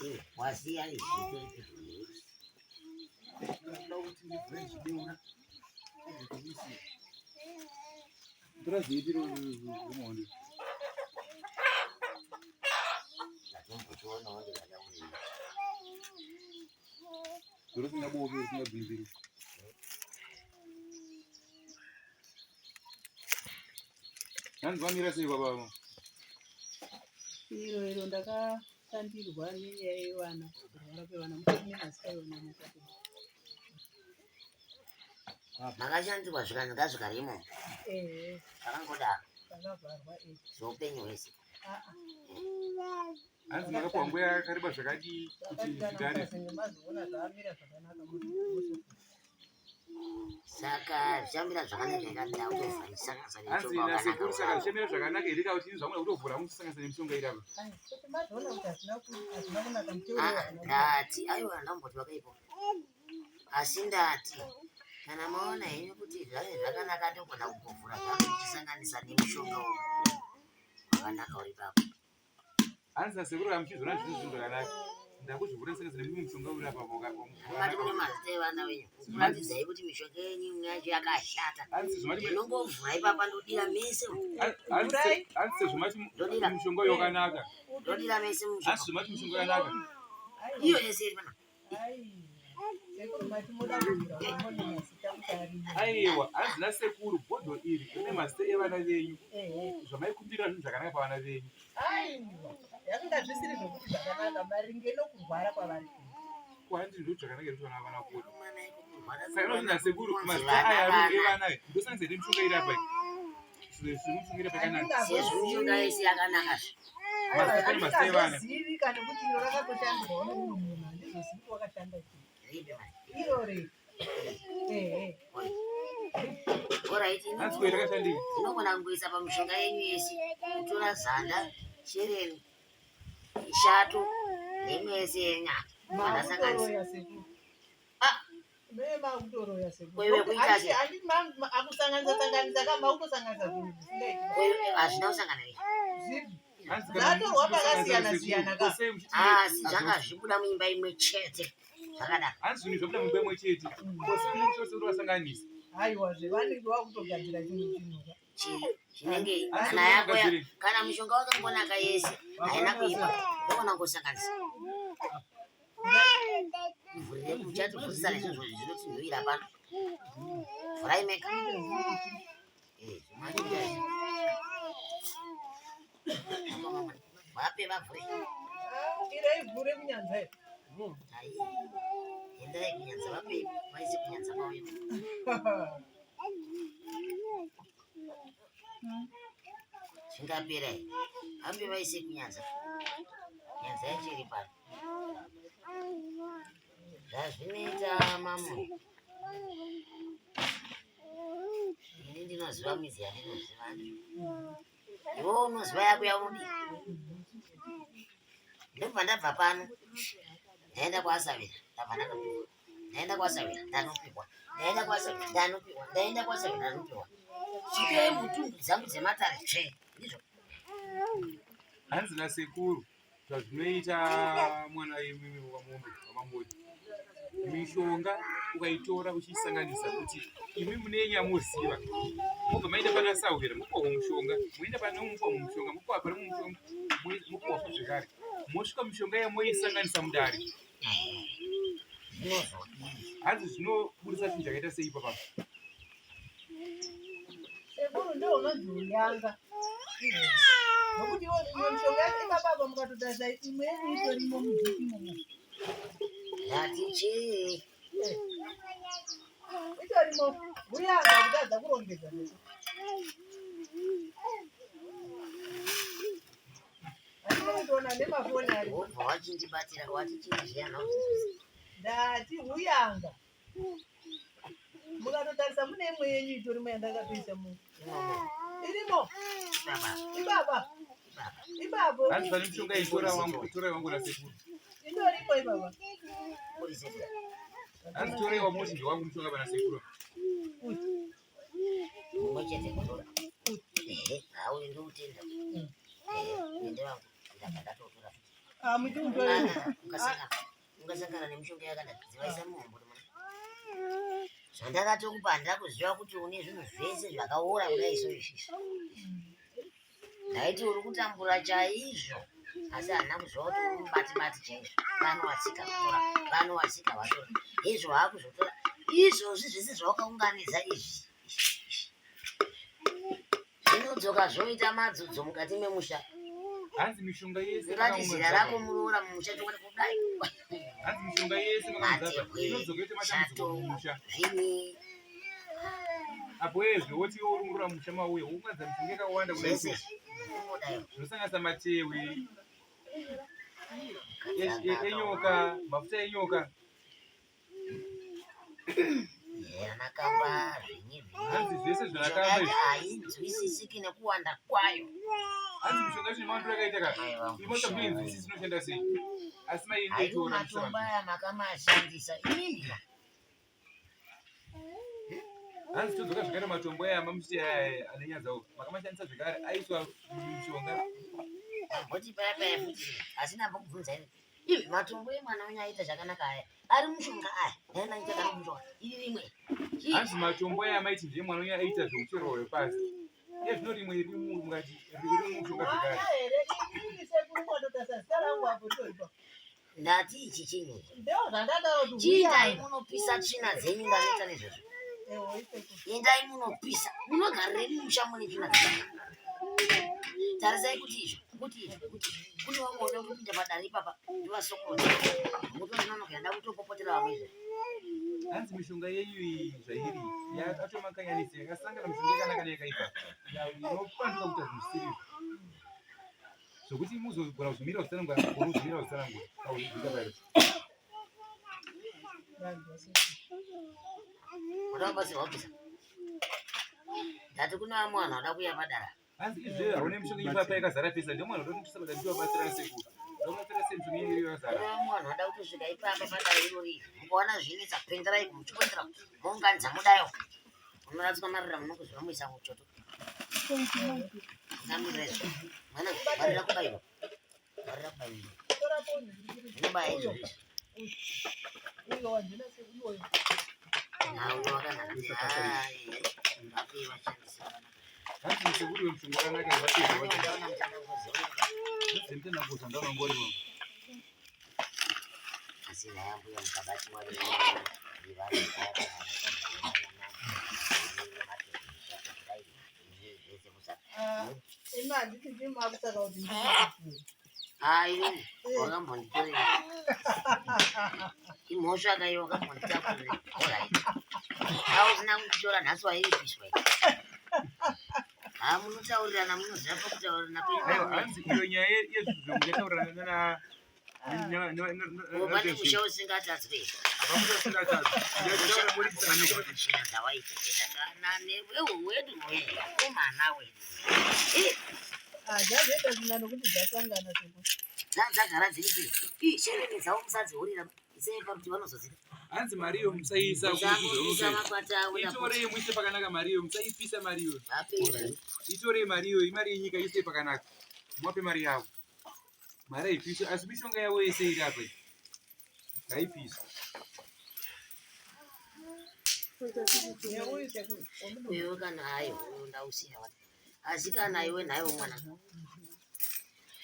Eh, wasiya izvi zvitori pedyo newe. Ndinoda kuti ndivhure chibeura. Tora zipi romuhondo. Ndatombochionawo ndikada kuii. Doro risingabovi risingabvinziri. Hanzi vamira sei baba avo? Iro iro ndakashandirwa nenyaya yevana, kurwara kwevana mukati memazita evana mukati. Makashandirwa zvikanzi ngazvigare imomo. Ehe, Zvakangodaro. zvakavharwa eh. Zveupenyu hwese. Aa, Hanzi makapuwa nguva yakareba zvakadii kuti zvakatanga zvigare? mukazenge mazoona zvaamira zvakanaka mozovhura. Saka zvichamira zvakanaka ikati ndakutovhura ndichisanganisa Hanzi nemushonga nasekuru, saka wakanaka. zvichamira zvakanaka here kana kuti zvamuda kutovhura muchisanganisa nemishonga iri apa? Ai, kuti mazoona kuti hazvina kunaka muteuro Ah, hazvina kunaka. ndati aiwa ndamboti wakaipo. Asi ndati kana maona henyu kuti zvange zvakanaka ndogona kumbovhura zvangu ndichisanganisa nemushonga uyu wakanaka uri papo. Hanzi nasekuru, kana muchizviona zvinhu zvinhu zvakanaka, ndakuzvivhura ndisanganisa nemumwe mushonga uri apa Mati mune wakanaka. mazita evana venyu kuratidzai kuti mishonga yenyu imwe yacho yakashata. Hanzi zvomati Ndinongovhura ipapa ndodira mese umu. hanzi sezvo mati Ndodira. mushonga uyu wakanaka. Ndodira mese Hanzi mumushonga. zvomati mushonga wakanaka. Iyo yese iri panapa. Ai, sekuru mati moda kuvhura mone mazita kuti arimo. Aiwa, hanzi nasekuru, bhodho iri rine mazita evana venyu, Ehe. zvamaikumbirira zvinhu zvakanaka pavana venyu. Aiwa, zvakanga zvisiri zvokuti zvakanaka maringe nokurwara kwavari kuita. Kuhandi ndo zvakanaka here kuti vana vana kuda? Mwana iko kurwara Saka inoti nasekuru, kunzi mazita vana aya ari vana. evana aya ndosanganisa nemishonga iri apa zvemishonga iri apa yakanaka. Sezvo mishonga yese yakanaka zve. Mazita, pane mazita evana. Handingazozivi kana kuti iro rakatoshandirwawo nemumwe munhu, handizozivi kuti wakashanda chii. Ripi mari? Iro rei? Ehe. Alright, Hanzi kuyi rakashandei? ndinogona kungoisa pamishonga yenyu yese, kutora zanda, shereni, shato neimwe yese yenyama vandasanganisa. Makutoroya sekuru. Ah. Mee makutoroya sekuru. Wewe kuita sei? Handiti akusanganisa sanganisa ka makutosanganisa zvinhu zvisingaiti. Hazvina kusangana izvi. Zvipi? Hanzi kana Zvatorwa pakasiyana muchisanganisa siyana sekuru, ka. kosei muchiti Asi zvanga zvibuda muimba imwe chete zvakadaro. Hanzi zvinhu zvabuda mumba imwe chete, kosei muchiti vasanganisa? Aiwa, zvevanenge vakutogadzira chimwe chinhu ka. Zvinenge Hanzi kana yako mugadzire. kana mishonga wakangonaka yese haina kuipa, ndogona kungosanganisa. Vhurire muchativhurisa nezvinhu zvinotinhuwira pano. Vhurai mega. Eh, zvimwaita izvi. Vape vavhure. Ah, iro ivhure kunyanza iri. Ai, endai kunyanza, vape vaise kunyanza kwavo. Zvingapera here? Vape vaise kunyanza. Nyanza yacho iri pano. Zvazvinoita mamwe. Ini ndinoziva mizi yandinoziva. Iwe unoziva yako yaunodii. Ndobva ndabva pano. Ndaenda kwaSavira, ndabva ndakapihwa. Ndaenda kwaSavira, ndanopihwa. Ndaenda kwaSavira, ndanopihwa. Ndaenda kwaSavira, ndanopihwa. Svikai mutundu dzangu dzematare tsve. Ndizvo. Hanzi nasekuru zvazvinoita mwana imimi wamombe wamamoti mishonga ukaitora uchiisanganisa kuti imi mune yenyu yamoziva mobva maenda pana sahwira mopuwa mushonga moenda pane mupuwa mushonga mopuwa pane mushonga mopuwa futi zvekare mosvika mishonga iya moisanganisa mudare hanzi zvinoburitsa chinhu chakaita sei ipapa Sekuru ndio unonzi uyanga. Nokuti iwo imwe mishonga yacho ipapa mukatotarisa imwe yenyu itorimo mudhiki imomo. Ndati chii? Itorimo. Uyanga kutadza kurongedza. Andinotoona nemafoni ari. Wobva wachindibatira wati chii zviya Ndati huyanga. Mukatotarisa mune imwe yenyu itorimo yandakatoisa mu. Irimo. Ibaba. Ipapo. Hanzi pane mishonga itora wangu itora wangu nasekuru. Itorimo ibaba. Hanzi torai wamoti ndewangu mushonga pana sekuru. Mumwe chete kutora. Ehe, hauyi ndokutenda. Ehe, ndewangu ndabva ndatotora. Ah, muchiutora. Ukasangana ungasangana nemishonga yakadai dzivaisa muhombo mwana. Zvandakatokupa handina kuziva kuti une zvinhu zvese zvakaora kudai so izvizvi. Ndaiti uri kutambura chaizvo asi handina kuziva kuti uri mubati bati chaizvo. Pano watsika vatora, pano watsika vatora. Izvo waakuzotora izvozvi zvese zvawakaunganidza izvi zvinodzoka zvoita madzudzo mukati memusha. Hanzi mishonga yese Ungati zera rako muroora mumusha chokwadi kudai. Hanzi mishonga yese makaunza inodzoka yoita matambudziko mumusha. Zvini Apo ezve woti iwe uri muroora mumusha mauya wounganidza mishonga yakawanda kudai zvese so. kungodai. Zvinosanganisa matehwe enyoka, mafuta enyoka. Anakamba zvinyi Hanzi zvese zvanakamba izvi. hainzwisisiki nekuwanda kwayo. Hanzi mishonga yacho nemawandiro akaita ka. Aiwa, Imota kuinzwisisi inoshanda sei. Asi mai Haiwa inoitora matombo aya makamashandisa imimi Hanzi todzoka zvekare matombo aya mamuchiti aya ane nyadzawo makamashandisa zvekare aiswa mishonga. Mamboti paya paya futi asi ndambokubvunza ini. Ivi matombo emwana wenyu aita zvakanaka aya ari mushonga aya ndaenda ndichagara mushonga iri rimwe. Chii? Hanzi matombo aya maiti ndiye mwana wenyu aita zveuchero hwepasi. Iye zvino rimwe riri mukati riri mumushonga zvekare. Mwana here inini sekuru mwatotarisa zita rangu apo ritoripo. Ndati ichi chinyi? Ndoo zvandataura kuti Chiindai huyanga. munopisa tsvina dzenyu ndaneta nezvozvo. Ewo isekuru. Endai munopisa munogarirei mumusha mune tsvina dzakanaka. Tarisai kuti izvo kuti izvo kuti izvo kune vamwe vanoda kutopinda padare ipapa ndivasokorodza mutononoka ndada kutopopotera vamwe izvo. Hanzi mishonga yenyu iyi zvairi yakatomakanyanisa yakasangana mishonga yakanaka neyakaipa inopanduka kuita zvinhu zvisiri izvo zvokuti muzogona kuzvimira kuzvitsanangura gona kuzvimira kuzvitsanangura pakuita pairo. Munoda kubatsirwa kubvisa. Ndati kune vamwe vanhu vanoda kuuya padara. Hanzi izvezvi hauna mishonga ipapa yakazara pesa ndio mwana unoda kuti ndiwabatsira sekuru. Ndobatsira sei mishonga yenyu iri yakazara. Kune vamwe vanhu vanoda kutosvika ipapa padare irori. Mukaona zvinetsa pindirai muchikonzera mounganidza mudayo. Munoradzikwa marira munokuziva muisa muchoto. Musamirira izvo. Mwana ngwarira kubaiwa. Ngwarira kubaiwa. Tora foni. Zvinobaya izvo izvi. Uyo wandina sekuru uyo. Nauyo wakanaka. Ah, eh. Vapi vashandisa vakanaka. Hanzi sekuru wemushonga wakanaka vachiita Ndaona mutana kuzoona. Ndemutana kuzo ndaona ngori wangu. Asi naye mbuya mukabatiwa Ah, imi handiti ndimi makusaka kuti ndikuti. Ai, wakambonditorera. Imhosva ka iwe wakambonditakurira. Alright. Dai usina kunditora nhasi wairipiswa. Ha, munotaurirana munoziva pakutaurirana Aiwa, penyu. hanzi iyo nyaya yezvizvo muchataurirana na Ko pane musha usingatadzwe. Tsvina dzawaichengeta kana newewo wedu wekomana wedu. Dzazoita zvina nokuti dzasangana sekuru. Dzagara dziri sei? Shereni dzavo musadziurira. Isai pakuti vanozodzida. Hanzi mari iyo musaisa. Musangopisa makwati avo. Itorei muise pakanaka mari iyo, musaipisa mari iyo. Vapei. Itorei mari iyo, imari yenyika isei pakanaka. Muwape mari yavo. Mari haipiswi, asi mishonga yavo yese iri apa iyi. Ngaipiswe. Neuyu sekuru. Iwe kana hayi ndausiya wani. Asi kana iwe nhaiwe mwana.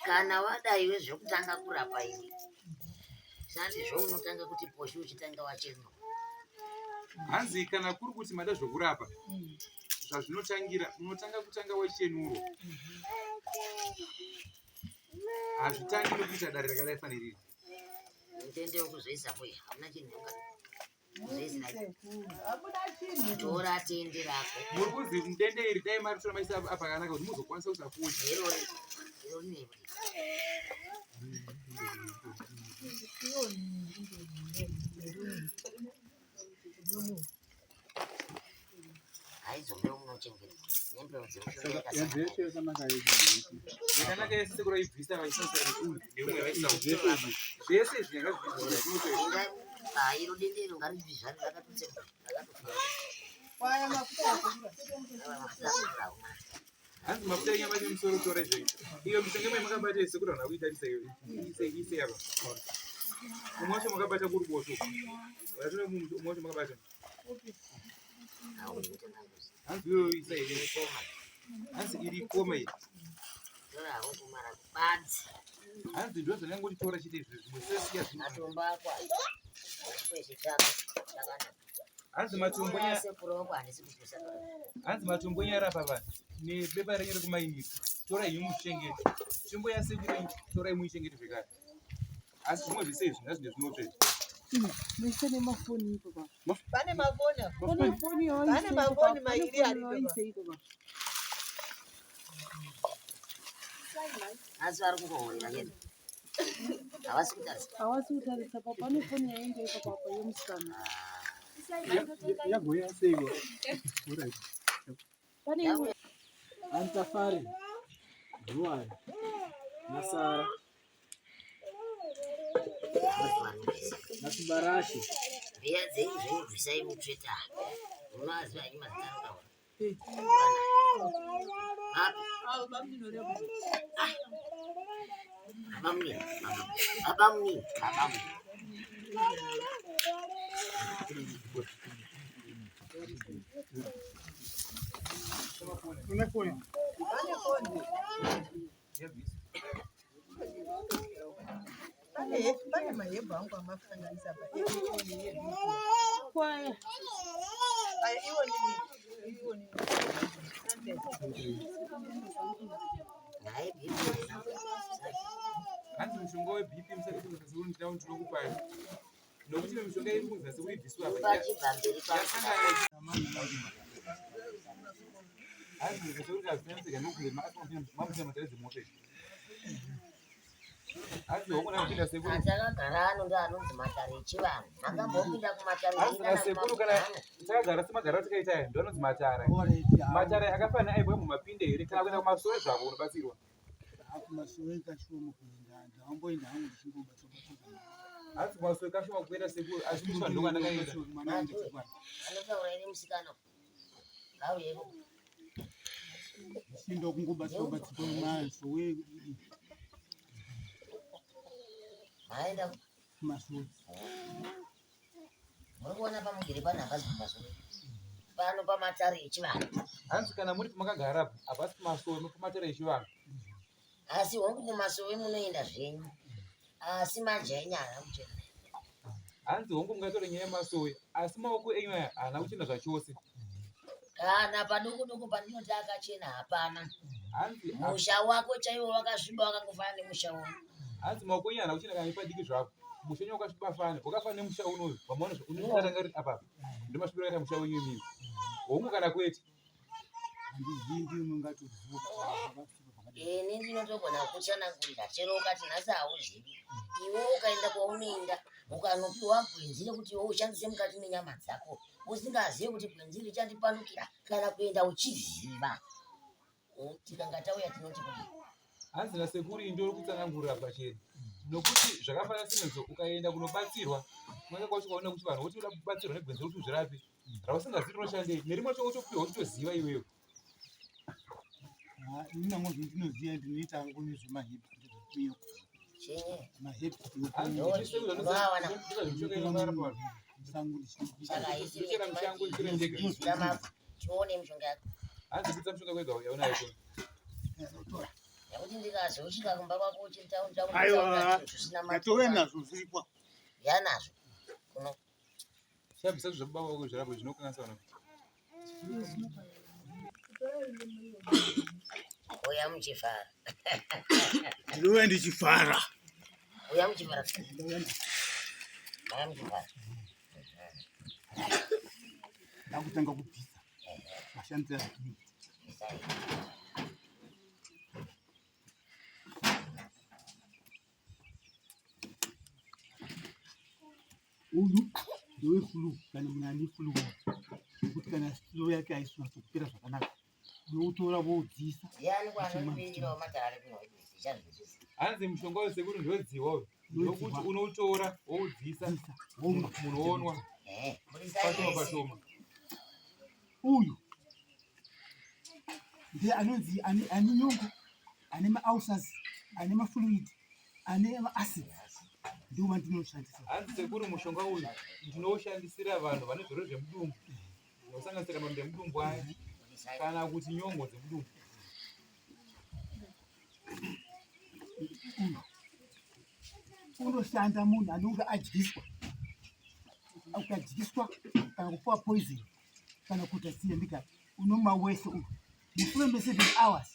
Kana wada iwe zvekutanga kurapa iwe. Sandi zvounotanga kuti poshi uchitanga wachenwa. Hanzi kana kuri kuti mada zvokurapa, zvazvinotangira unotanga kutanga wachenurwa. Hazvitangi nokuita dare rakadai faniriri. Mutende wekuzoisa mbuya hamuna chinhu kuzoisira. Hamuna chinhu. Tora tende rako. Muri kunzi mudende iri dai maritora maisa apa pakanaka kuti muzokwanisa kusafuta. Iro iro rine haidzo mbeu munochengeta nembeu dzemushonga Saka yese yakanaka yese. Yakanaka yese sekuru vaibvisa vaisasara neuyu neumwe vaisawo. Zvese izvi ngazvibviswe. Iro dende iro ngaribviswe rakatotsemwa rakatofa. Kwaya mafuta asekuru. Hanzi mafuta enyama nemusoro tora izvo. Iyo mishonga imwe makabata yese sekuru havana kuitarisa iyo. Ise ise apa. Umwe wacho makabata kuruboshwe. Wacho umwe wacho makabata. Hanzi iyo isa iyo. Hanzi iri koma iyi. Tora hako kumara badzi. Hanzi ndo zvandangotitora chete izvi zvimwe sesiya zvinhu. Matombo ako aya. Kweshe chako chakanaka. Hanzi matombo nya Sekuru wako handisi kupusa. hanzi matombo enyarapa vanhu nebepa renyu rekumainisa torai henyu muzvichengete tsvimbo yasekuru yenyu torai muichengete zvekare asi zvimwe zvese izvi ngazvinge zvinotsva izvi Muise nemafoni ipo pa. Pane mafoni apa. Pane foni Pane yawaise ipo pa. mafoni Pane mairi foni aripo pa. yawaise ipo pa. Asi vari kungohorera chete. Havasi kutarisa. Hawasi kutarisa pa. Pane foni yainge ipo pa pa yemusikana. Yagoya seiko? Alright. Pane imwe Antafari, Ruwai, Nasara, Nasibarashe. Mbiya dzenyu zvenyu bvisai mutsveta. Munoaziva henyu mazita anotaura. Api? Avo bamunini. Baba munini. Baba munini. Baba munini. Une foni? Pane foni. Pane pane mahebhu angu amasanganisa pa. Iwoni yeBP. kwaya. Aya iwoni iwoni. Naye bhipi. hanzi mushonga webp musati ndinao ndinokupai nokuti imwe mishonga iri kunzi nasekuru ibviswe apa Pachibva mberi pako. yasangana hanzi sekuru kazvinetseka nokuti mamuita matare dzemota izvi hanzi wakona kupinda sekuru Atakagara ano ndo anonzi matare echivanhu. Makambopinda kumatare hanzi kana nasekuru kana takagara semagara atakaita aya ndo anonzi matare matare akafanana aibwa mumapinde here kana kuenda kumasoro zvako unobatsirwa Kumasowe kashoma kuenda, ndamboenda hangu ndichingobatswa batswa. hanzi kumasoro kashoma kuenda sekuru asi kuchivanhu ndokwandakaenda Anotaura ine musikana. Ngauyeko. Ndichienda kungobatswa batswa masowe Maenda kumasowe. muri kuona pamugere pano hapasi pamasoro. Pano pamatare echivanhu. hanzi kana muri pamakagara apa hapasi pamasoro pamatare echivanhu Asi hongu kumasowe munoenda zvenyu. Asi manje enyu haana kuchena. hanzi hongu mungatore nyaya yemasowe asi maoko enyu aya haana kuchena zvachose Kana paduku duku pandinoti akachena hapana. hanzi Musha wako chaiwo wakasviba wakangofanana nemusha uno. hanzi maoko enyu haana kuchena kana nepadiki zvapo musha wenyu wakasviba fani wakafanana nemusha unoyu wamaona unoatanga ri apa ndomasvibiro akaita musha wenyu imimi hongu kana kwete Handizivi, ndimi mungatoziva kuti zvakasvika pakadai. Ini ndinotogona kukutsanangurira chero ukati nhasi hauzivi. Iwe ukaenda kwaunoenda ukanopiwa gwenzi rekuti iwe ushandise mukati menyama dzako usingazivi kuti gwenzi richandipandukira kana kuenda uchiziva. Tikanga tauya tinoti kudii? Hanzi nasekuru ini ndori kutsanangurira pachena nokuti zvakafanana semezo ukaenda kunobatsirwa kunenge kwacho ukaona kuti vanhu voti uda kubatsirwa negwenzi rekuti uzvirape rausingazivi rinoshandei nerimwe racho wotopiwa uchitoziva iwewe. Ah, ini nangu zvinhu ndinoziva ndinoita hangu nezvemahepi ndezvekuuya Chinyi? mahepi Unoawana. musango ndichibvisa Saka isi Ndochera mushango ndichire ndega. Dama tione mishonga yako. Hanzi kuita mushonga wega yaunayo kuno. tora Nekuti ndikazosvika kumba kwako uchitaura Aiwa, zvisina ndatove nazvo zviripo yanazvo kuno. Chabvisa zvababa vako zvirapwe zvinokanganisa vanhu. Uya muchifara. Ndinouya ndichifara. Uya muchifara. Uya muchifara. Ndakutanga kubvisa mashandiro azvinoita. Isai. Uyu ndeweflu kana munhu ane flu nekuti kana flu yake haisi kunyatsokupera zvakanaka unoutora woudziisa. Ndiani kwaanondipindirawo matare kuno ndichazvinzwisisa. Hanzi mushonga uyu sekuru ndewedziwa uyu. Ndokuti unoutora woudziisa Dziisa, womwa. munhu wonwa Eh, burisai pashoma wese. pashoma. Uyu ndiye anonzi ane ane nyongo, ane maulcers, ane mafluid, ane maacids, ndiwo wandinoshandisa. Hanzi sekuru mushonga uyu ndinoushandisira vanhu vane zvirwere zvemudumbu zvinosanganisira maronda emudumbu aya Burisai. kana kuti nyongo dzemudumbu. Uyu unoshanda munhu anonge adyiswa, ukadyiswa kana kupuwa poison kana kuita siyandika, unomwa wese uyu mushure me 7 hours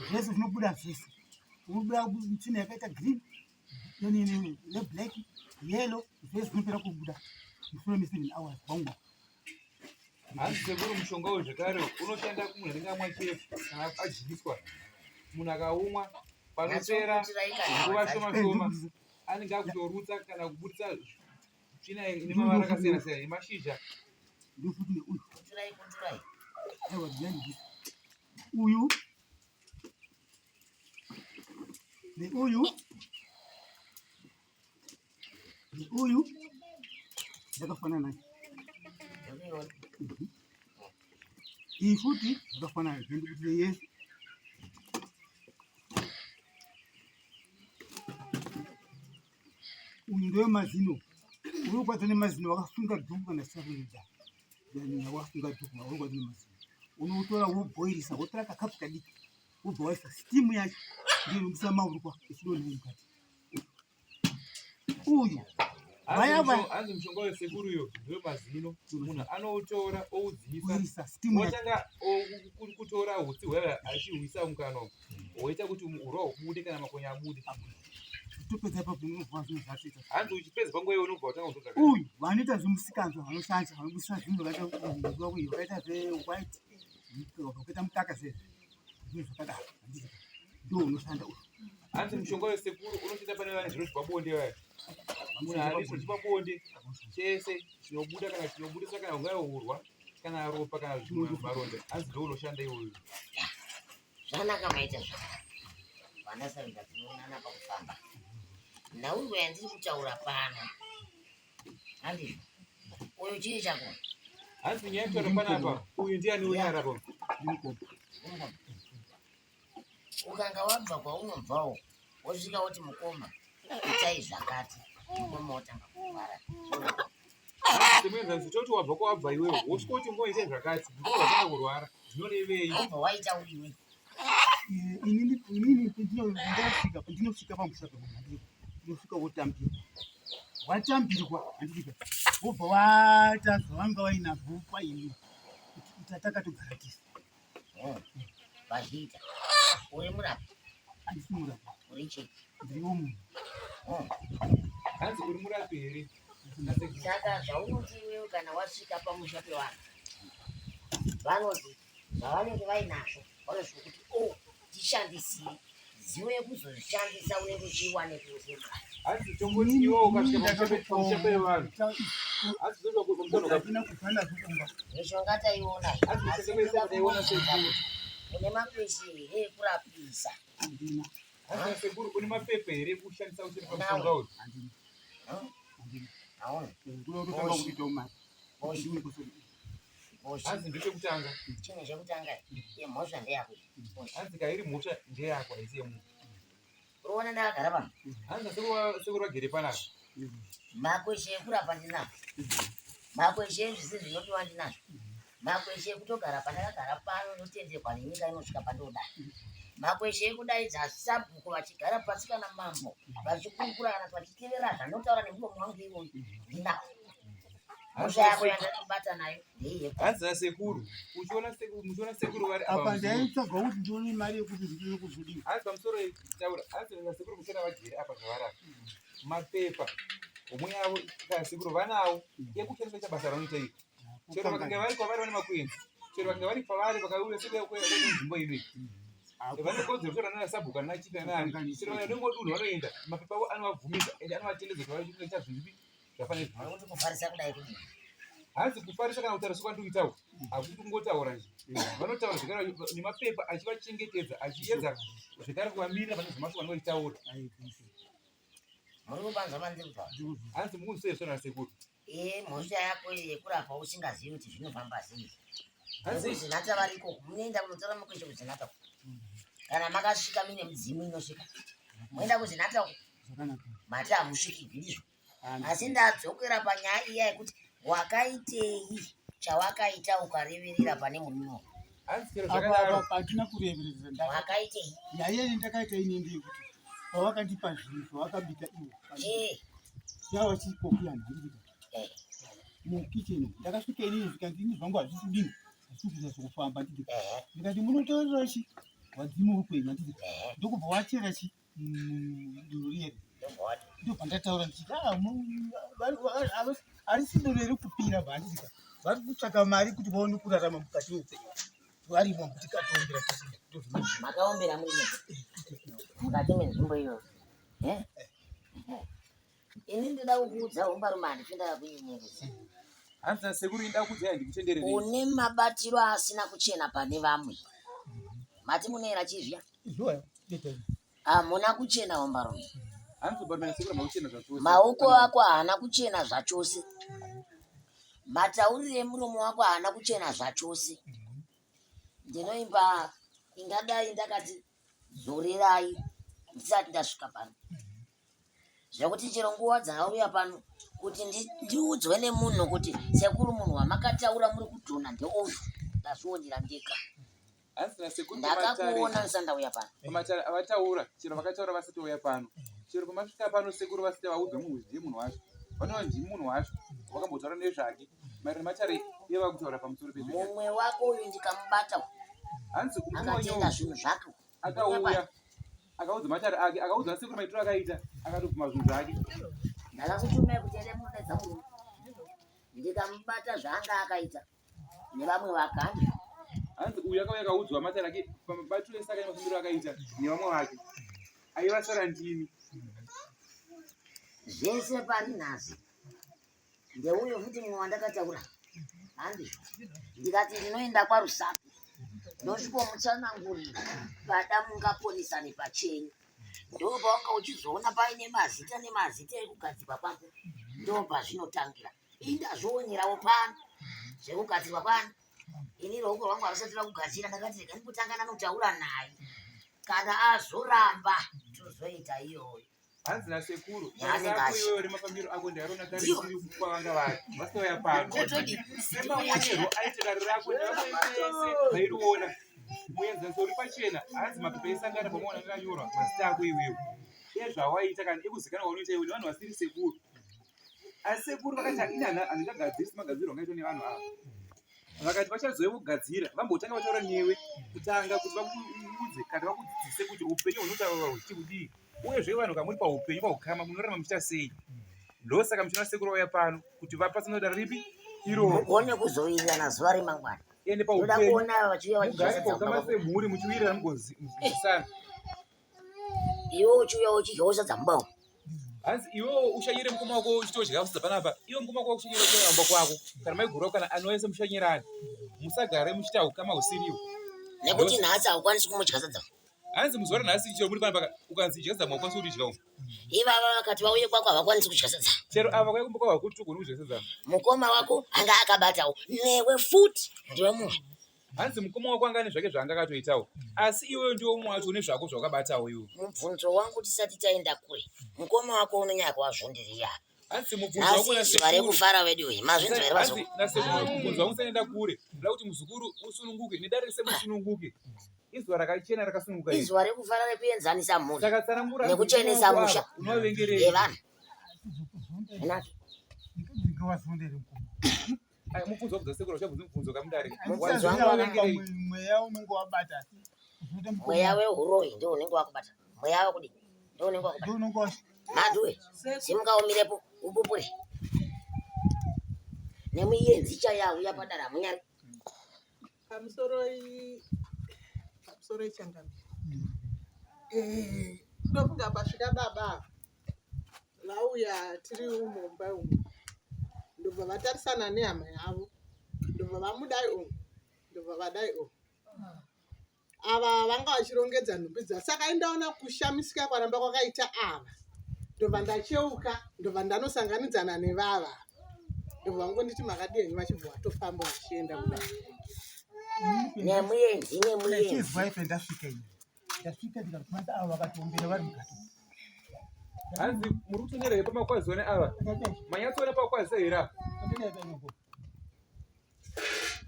zvese zvinobuda zvese, unobuda tsvina yakaita green neblack, yellow, zvese zvinopera kubuda mushure me 7 hours wamwa. Hanzi sekuru mushonga uyu zvekare unoshanda kumunhu anenge amwa chepfu kana adyiswa. Munhu akaumwa panopera Nyatsoputirai kana nguva dzacho. shoma shoma anenge akutorutsa kana kubudisa tsvina ine mavara akasiyana siyana nemashizha. Ndofuti neuyu. Putirai, putirai. Aiwa, ndiyandibvisa uyu neuyu neuyu zvakafanana naye. Ndikuiona. Iyi futi zvakafanana zvendikuti yese. Uyu ndewemazino, uri kukwadza nemazino wakasunga dhuku kana sakuida wakasunga dhuku uri kukwadza nemazino, unotora wobhoirisa, wotora kakapu kadiki wobva waisa steam yacho ndiyo inobudisa maurukwa echidonha mukati. Uyu Vaya vaya. Hanzi mushonga uyu sekuru uyu ndewemazino, munhu anoutora oudziisa boirisa steam yacho otanga kutora hutsi hwaya achihuisa mukanwa umu, hwoita kuti urwa hubude kana makonye abude. Topedza ipapo unobva zvinhu zvatoita. Hanzi uchipedza panguva iyoyo unobva watanga kuzodza zvakare. Uyu vanoita zvemusikanzwa vanoshanja vanobudisa zvinhu vakaita vakaita zvewhite vakaita mukaka zvezvi zvinhu zvakadaro, handiti ndo unoshanda uyu. Hanzi mushonga uyu sekuru unoshanda pane vane zviro zvepabonde vaya. Munhu ane zviro zvepabonde chese chinobuda kana chinobudisa kana ungave urwa kana ropa kana zvimwe maronda, hanzi ndo unoshanda iwoyo. Zvanaka maita zvakanaka. Vana Savita tinoonana pakufamba. Nhaurwa yandiri kutaura pano. Handizvo. Uyu chii chako? Hanzi nyaya yekutaura panapa uyu ndiani unyara pa? Ndimukoma. Mukoma. Ukanga wabva kwaunobvawo wosvika woti mukoma itai zvakati, mukoma wotanga kurwara. Semuenzaniso toti wabva kwawabva iwewe wosvika kuti mukoma itai zvakati, mukoma watanga kurwara zvinorevei? Wobva waita uriwe. Inini inini ndosvika ndinosvika pamusha pemunhu, handiti unosvika wotambirwa, watambirwa, handiti wobva waita zvavanga vainazvo paini kuti ita takatogara tese. Vazviita. Uri murapi, Handisi murapi. Uri chii? Ndiriwo munhu. Hanzi uri murapi here? Saka zvaunoti iwewe kana wasvika pamusha pevanhu vanoti Zvavanenge vainazvo vanosvika kuti o oh, tishandisire zivo yekuzozvishandisa unenge uchiiwane kuziva. Hanzi tongoti iwe ukasvika pamusha pevanhu. Hanzi zvoda kuzomutono kapina kufana zvokumba. Mishonga taiona. Hanzi mishonga taiona sekuru. Une makweshe here ekurapisa? Handina. Hanzi sekuru une mapepa here ekushandisa uchiri pamushonga uyu? Handina. Handina. Hauna. Ndinoda kutanga kuitawo mari. Hanzi ndechekutanga. Chinhu chekutanga yemhosva ndeyako. Hanzi kairi mhosva ndeyako haisi yemunhu. Unoona ndakagara pano. Hanzi sekuru vagere panapa. Makweshe ekurapa ndinazvo. Makweshe ezvisi zvinodiwa ndinazvo. Makweshe ekutogara pandakagara pano ndotenderwa nenyika inosvika pandoda. Makweshe ekudaidza sabhuku vachigara pasi kana mambo vachikurukura kana vachitevera zvanotaura nemuromo wangu iwoyu ndinazvo. Mhosva yako yandakubata nayo ndeiye. Hanzi nasekuru uchiona sekuru muchiona sekuru vari apa ndaitsvaga kuti ndione mari yekuti ndione kuzodii. Hanzi pamusoro taura hanzi nasekuru muchiona vagere apa zvavarapa mapepa homwe yavo kana sekuru vanawo yekushandisa kuita basa raunoita iri chero vakange vari kwavari vane makwenzi chero vakange vari pavari vakauya sekunzvimbo ino vane kodzero kutora nana sabhuku ana chief ana ani chero vanongodunhu vanoenda mapepa avo anovabvumidza ende anovatendedza kuti vaita zvinhu zvipi zvafanira kuti kufarisa kudai kudii hanzi kufarisa kana kutaura sekwandiitawo hakuti kungotaura nje vanotaura zvekare nemapepa achivachengetedza achiedza zvekare kuvamirira pane zvemashoko anenge achitaura muri kupanzwa mandiri kutaura hanzi mukunzwisei zvona sekuru ee mhosva yako yekurapa usingazivi kuti zvinofamba sei kuzinata variko munoenda kunotora mukweshe kuzinata kana makasvika mine midzimu inosvika moenda kuzinata uko mati hamusviki ndizvo asi ndadzokera panyaya iya yekuti wakaitei chawakaita ukareverera pane murume hatina kureverera wakaitei nyaya iyi ndakaita ini ndeyekuti pavakandipa zvinhu zvavakabika iwo yava chikokuyana handika mukitchen ndakasvika inini zvikanzi ini zvangu hazvisi kudini hazvisi kuita zvekufamba ndidika ndikati munotaurira chi wadzimu wekwenyu handidika ndokubva wachera chi doro riye ndobva ndataura ndichiti ah, harisi doro iri kupira bhandika vari kutsvaka mari kuti vaone kurarama mukati meupenyu varimo kuti katombera makaombera muri mukati menzvimbo iyoyo eh? ini ndoda kukuudza hombarume handifi ndakakunyenyeresa hanzi sekuru inda kuudza handikutenderere une mabatiro asina kuchena pane vamwe mati munoera chizviya hamuna kuchena hombarume maoko ako haana kuchena zvachose mataurire emuromo wako haana kuchena zvachose ndinoimba ingadai ndakati zorerai ndisati ndasvika pano zvekuti chero nguva dzauya pano kuti ndiudzwe nemunhu kuti sekuru munhu wamakataura muri kudhona ndeuyu ndazvionera ndega ndakakuona ndisati ndauya pano pamatare avataura chero vakataura vasati vauya pano chero pamasvika pano sekuru vasati vaudza munhu kuti ndiye munhu wacho vanova ndimi munhu wacho vakambotaura nezvake maererano nematare iye vakutaura pamusoro pezvo mumwe wako uyu ndikamubata hanzi akatenda zvinhu zvake akauya akaudza matare ake akaudza sekuru maitiro akaita akatobvuma zvinhu zvake ndakakutumai kuti ende munodaidza murume ndikamubata zvaanga akaita nevamwe vagandi hanzi uyu akauya akaudzwa matare ake pamabatiro ese akaita mafambiro akaita nevamwe vake aiva sara ndimi zvese pari nhasi ndeuyo futi mumwe wandakataura handizvo ndikati ndinoenda kwarusape ndosvikomutsanangurira pada mungaponesane pachenyu ndopawanga uchizoona paine mazita nemazita ekugadzirwa kwangu ndopazvinotangira ini ndazvionerawo pano zvekugadzirwa kwani ini ruoko rwangu harusati rakugadzira ndakati rega ndikutanga ndanotaura naye kana azoramba tozoita iyoyo hanzi nasekuru iwewe remafambiro ako ndairona kare kwavanga vari vasitauya pano semaonerwo aita dare rako nevamwe vese vairiona muenzaniso uri pachena hanzi mapepa esangana pamaona akanyorwa mazita ako iwewe ezvawaita kana ekuzikanwa kwaunoita iwe nevanhu vasiri sekuru asi sekuru vakati ini handingagadziri semagadziriro angaitwa nevanhu ava vakati vachazouya kugadzira vambotanga vataura newe kutanga kuti vakuudze kana vakudzidzise kuti upenyu hunotaura huchiti kudii uyezve vanhu kamuri paupenyu paukama munorarama muchiita sei ndosaka muchiona sekuru vauya pano kuti vapatsanure dare ripi iroro mugone kuzowirirana zuva remangwana. Ende Ndoda paupenyu kuona ava vachiuya vachidya mugare sadza paukama mumba kwako. semhuri muchiwirirana mugonzwisana. Iwe uchiuya uchidyawo sadza mumba umu. Hanzi iwewo ushanyire mukoma wako uchitodya sadza panapa, iwe mukoma wako ushanyire uchitodya mumba kwako, kana maiguru wako kana anowese mushanyirane. Musagare muchiita ukama husiriwo. Nekuti nhasi haukwanisi kumudya sadza. Hanzi muzuva ranhasi chero muri panapa ukanzi idya sadza haukwanisi kuridya umu. Ivava vakati vauye kwako havakwanisi kudya sadza. Chero ava kwai kumba kwavo hakuti ugone kudya sadza. Mukoma wako anga akabatawo newe futi ndiwe mumwe. Hanzi mukoma wako anga ane zvake zvaanga akatoitawo, asi iwewe ndiwe umwe wacho une zvako zvawakabatawo iwe. Mubvunzo wangu tisati taenda kure, mukoma wako unonyanya kuvazvondirira. Hanzi mubvunzo wangu Nhasi izuva nasekuru rekufara vedu we, mazvinzwa here hanzi vazukuru? nasekuru mubvunzo wangu usaenda kure, ndoda kuti muzukuru usununguke nedare rese musununguke. Izuva rakachena rakasununguka iri. Izuva rekufara rekuenzanisa mhuri Saka tsanangura hanzi mukoma nekuchenesa wako musha ava unovavengerei? yevanhu. Zvinazvo. Ndingawazondere mukoma. Aya mubvunzo wabvunza sekuru uchabvunza mubvunzo kamudare. Mubvunzo wangu Unovavengerei? Mweya unenge wabata asi kuzoita mukoma Mweya wehuroyi ndio unenge wakubata. Mweya wekudii ndio unenge wakubata. ndio unenge wa Madhuwe, simuka umirepo upupure. Nemuyenzi chaiye auya padara hamunyari. Pamusoro ichangamire. Ndofunga pasvika baba ava vauya tiri umu mumba umu, ndobva vatarisana nehama yavo, ndobva vamudai umu, ndobva vadai umu. Ava vanga vachirongedza nhumbi dzavo, saka indaona kushamisika kwaramba kwakaita ava, ndobva ndacheuka, ndobva ndanosanganidzana nevava, ndobva vangonditi makadii henyu, vachibva vatofamba vachienda kudai. Nemuyenzi nemuyenzi. Ndachizwa ife ndasvika ini. Ndasvika ndikakwanisa avo vakatombera vari mukati. Hanzi muri kutondera here pamakwazione ava? Manyatsoona pakwazisa here apa?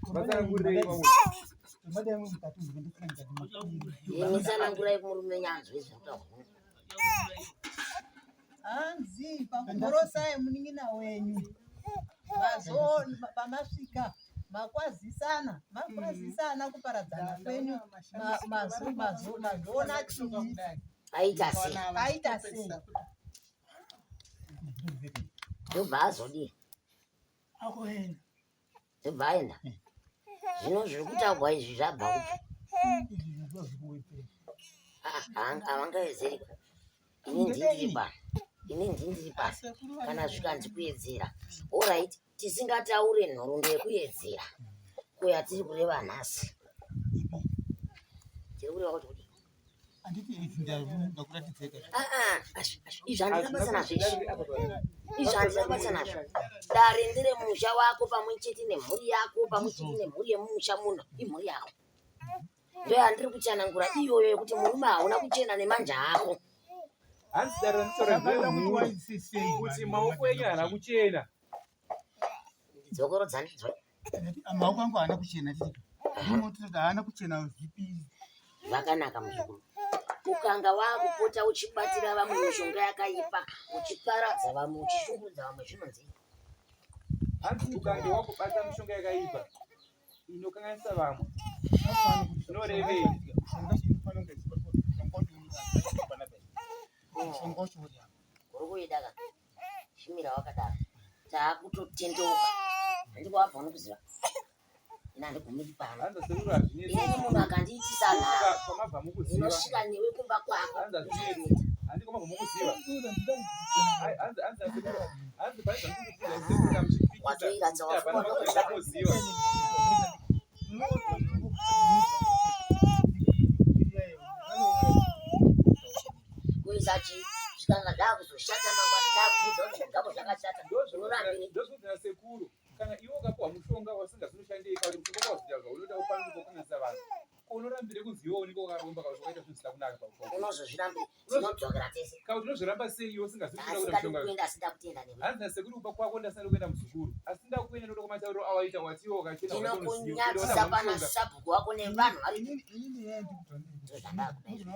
Vatsanangurirei vamwe. Imi tsanangurai murume nyanzwi zvinotaurwa. Hanzi pakumhorosai munin'ina wenyu pamasvika makwazisana makwazisana kuparadzana kwenyu mazoona chii Aita sei? aita sei? Ndobva azodii? Akuenda. Ndobva aenda. Zvino zviri kutaurwa izvi zvabva kupi? Izvi zvazva zvikuwedzera. Havangaedzeri. Ini ndindiri pano. Ini ndindiri pano. Kana zvikanzi kuedzera. Alright, tisingataure nhoroondo yekuedzera. Ko yatiri kureva nhasi. Tiri kureva kuti kudii? Handiti idzi ndakuratidzeka. Ah, ah, izvi handina basa nazvo izvi. Izvi handina basa nazvo. Dare ndere musha wako pamwe chete nemhuri yako pamwe chete nemhuri yemumusha muno imhuri yako. Ndoyandiri kutsanangura iyoyo yekuti murume hauna kuchena nemanja ako. Hanzi dare randitaura nderemhuri kuti maoko enyu haana kuchena. Dzokorodza ndidzwe. Maoko angu haana kuchena titi. Ndinoti haana kuchena zvipi. Zvakanaka muzukuru. Ukanga wakupota uchibatira vamwe mishonga yakaipa, uchiparadza vamwe, uchishungurudza vamwe zvinonzi Hanzi ukange wakubata mishonga yakaipa inokanganisa vamwe zvinorevei? Mushonga wacho uri apa. Uri kuida ka? Chimira wakadaro. Taakutotendeuka. Handiko wabva unokuziva. Ini handigumiri pano. Hanzi sekuru hazvinetsi. Inini munhu akandiitisa nharo. Kwamabva mukuziva. Ndinosvika newe kumba kwako. Hanzi hazvinetsi. Handi kwamabva mukuziva. Ai, hanzi hanzi sekuru. Hanzi pane zvandikukuudza sekuru kana muchipikisa. Watoiratsa Hapana wafunga. zvamunoziva. Kuisa chii? Zvikanga zvakuzoshata mangwana takubvunza kuti zvinhu zvako zvakashata. Unorambirei? Ndozvinoita sekuru. Kana iwe ukapiwa mushonga wasingazonoshandei kana kuti mushonga wakazoita zvaunoda upanduka ukanganisa vanhu. Ko unorambire kunzi iwe unenge wakaromba kana kuti wakaita zvinhu zvisina kunaka paupenyu. Unozozvirambira. Tinodzokera tese. Kana kuti unozviramba sei iwe usingazivi kuda kuita Asingadi mushonga. kuenda asida kutenda newe. Hanzi nasekuru kuba kwako ndasina kuenda muzukuru. Asi ndakuenda ndoda kwamatauriro awaita wati iwe wakachena Tinokunyadzisa pana sabhuku wako nevanhu vari. Inini yeye Ndozvandakuda izvo.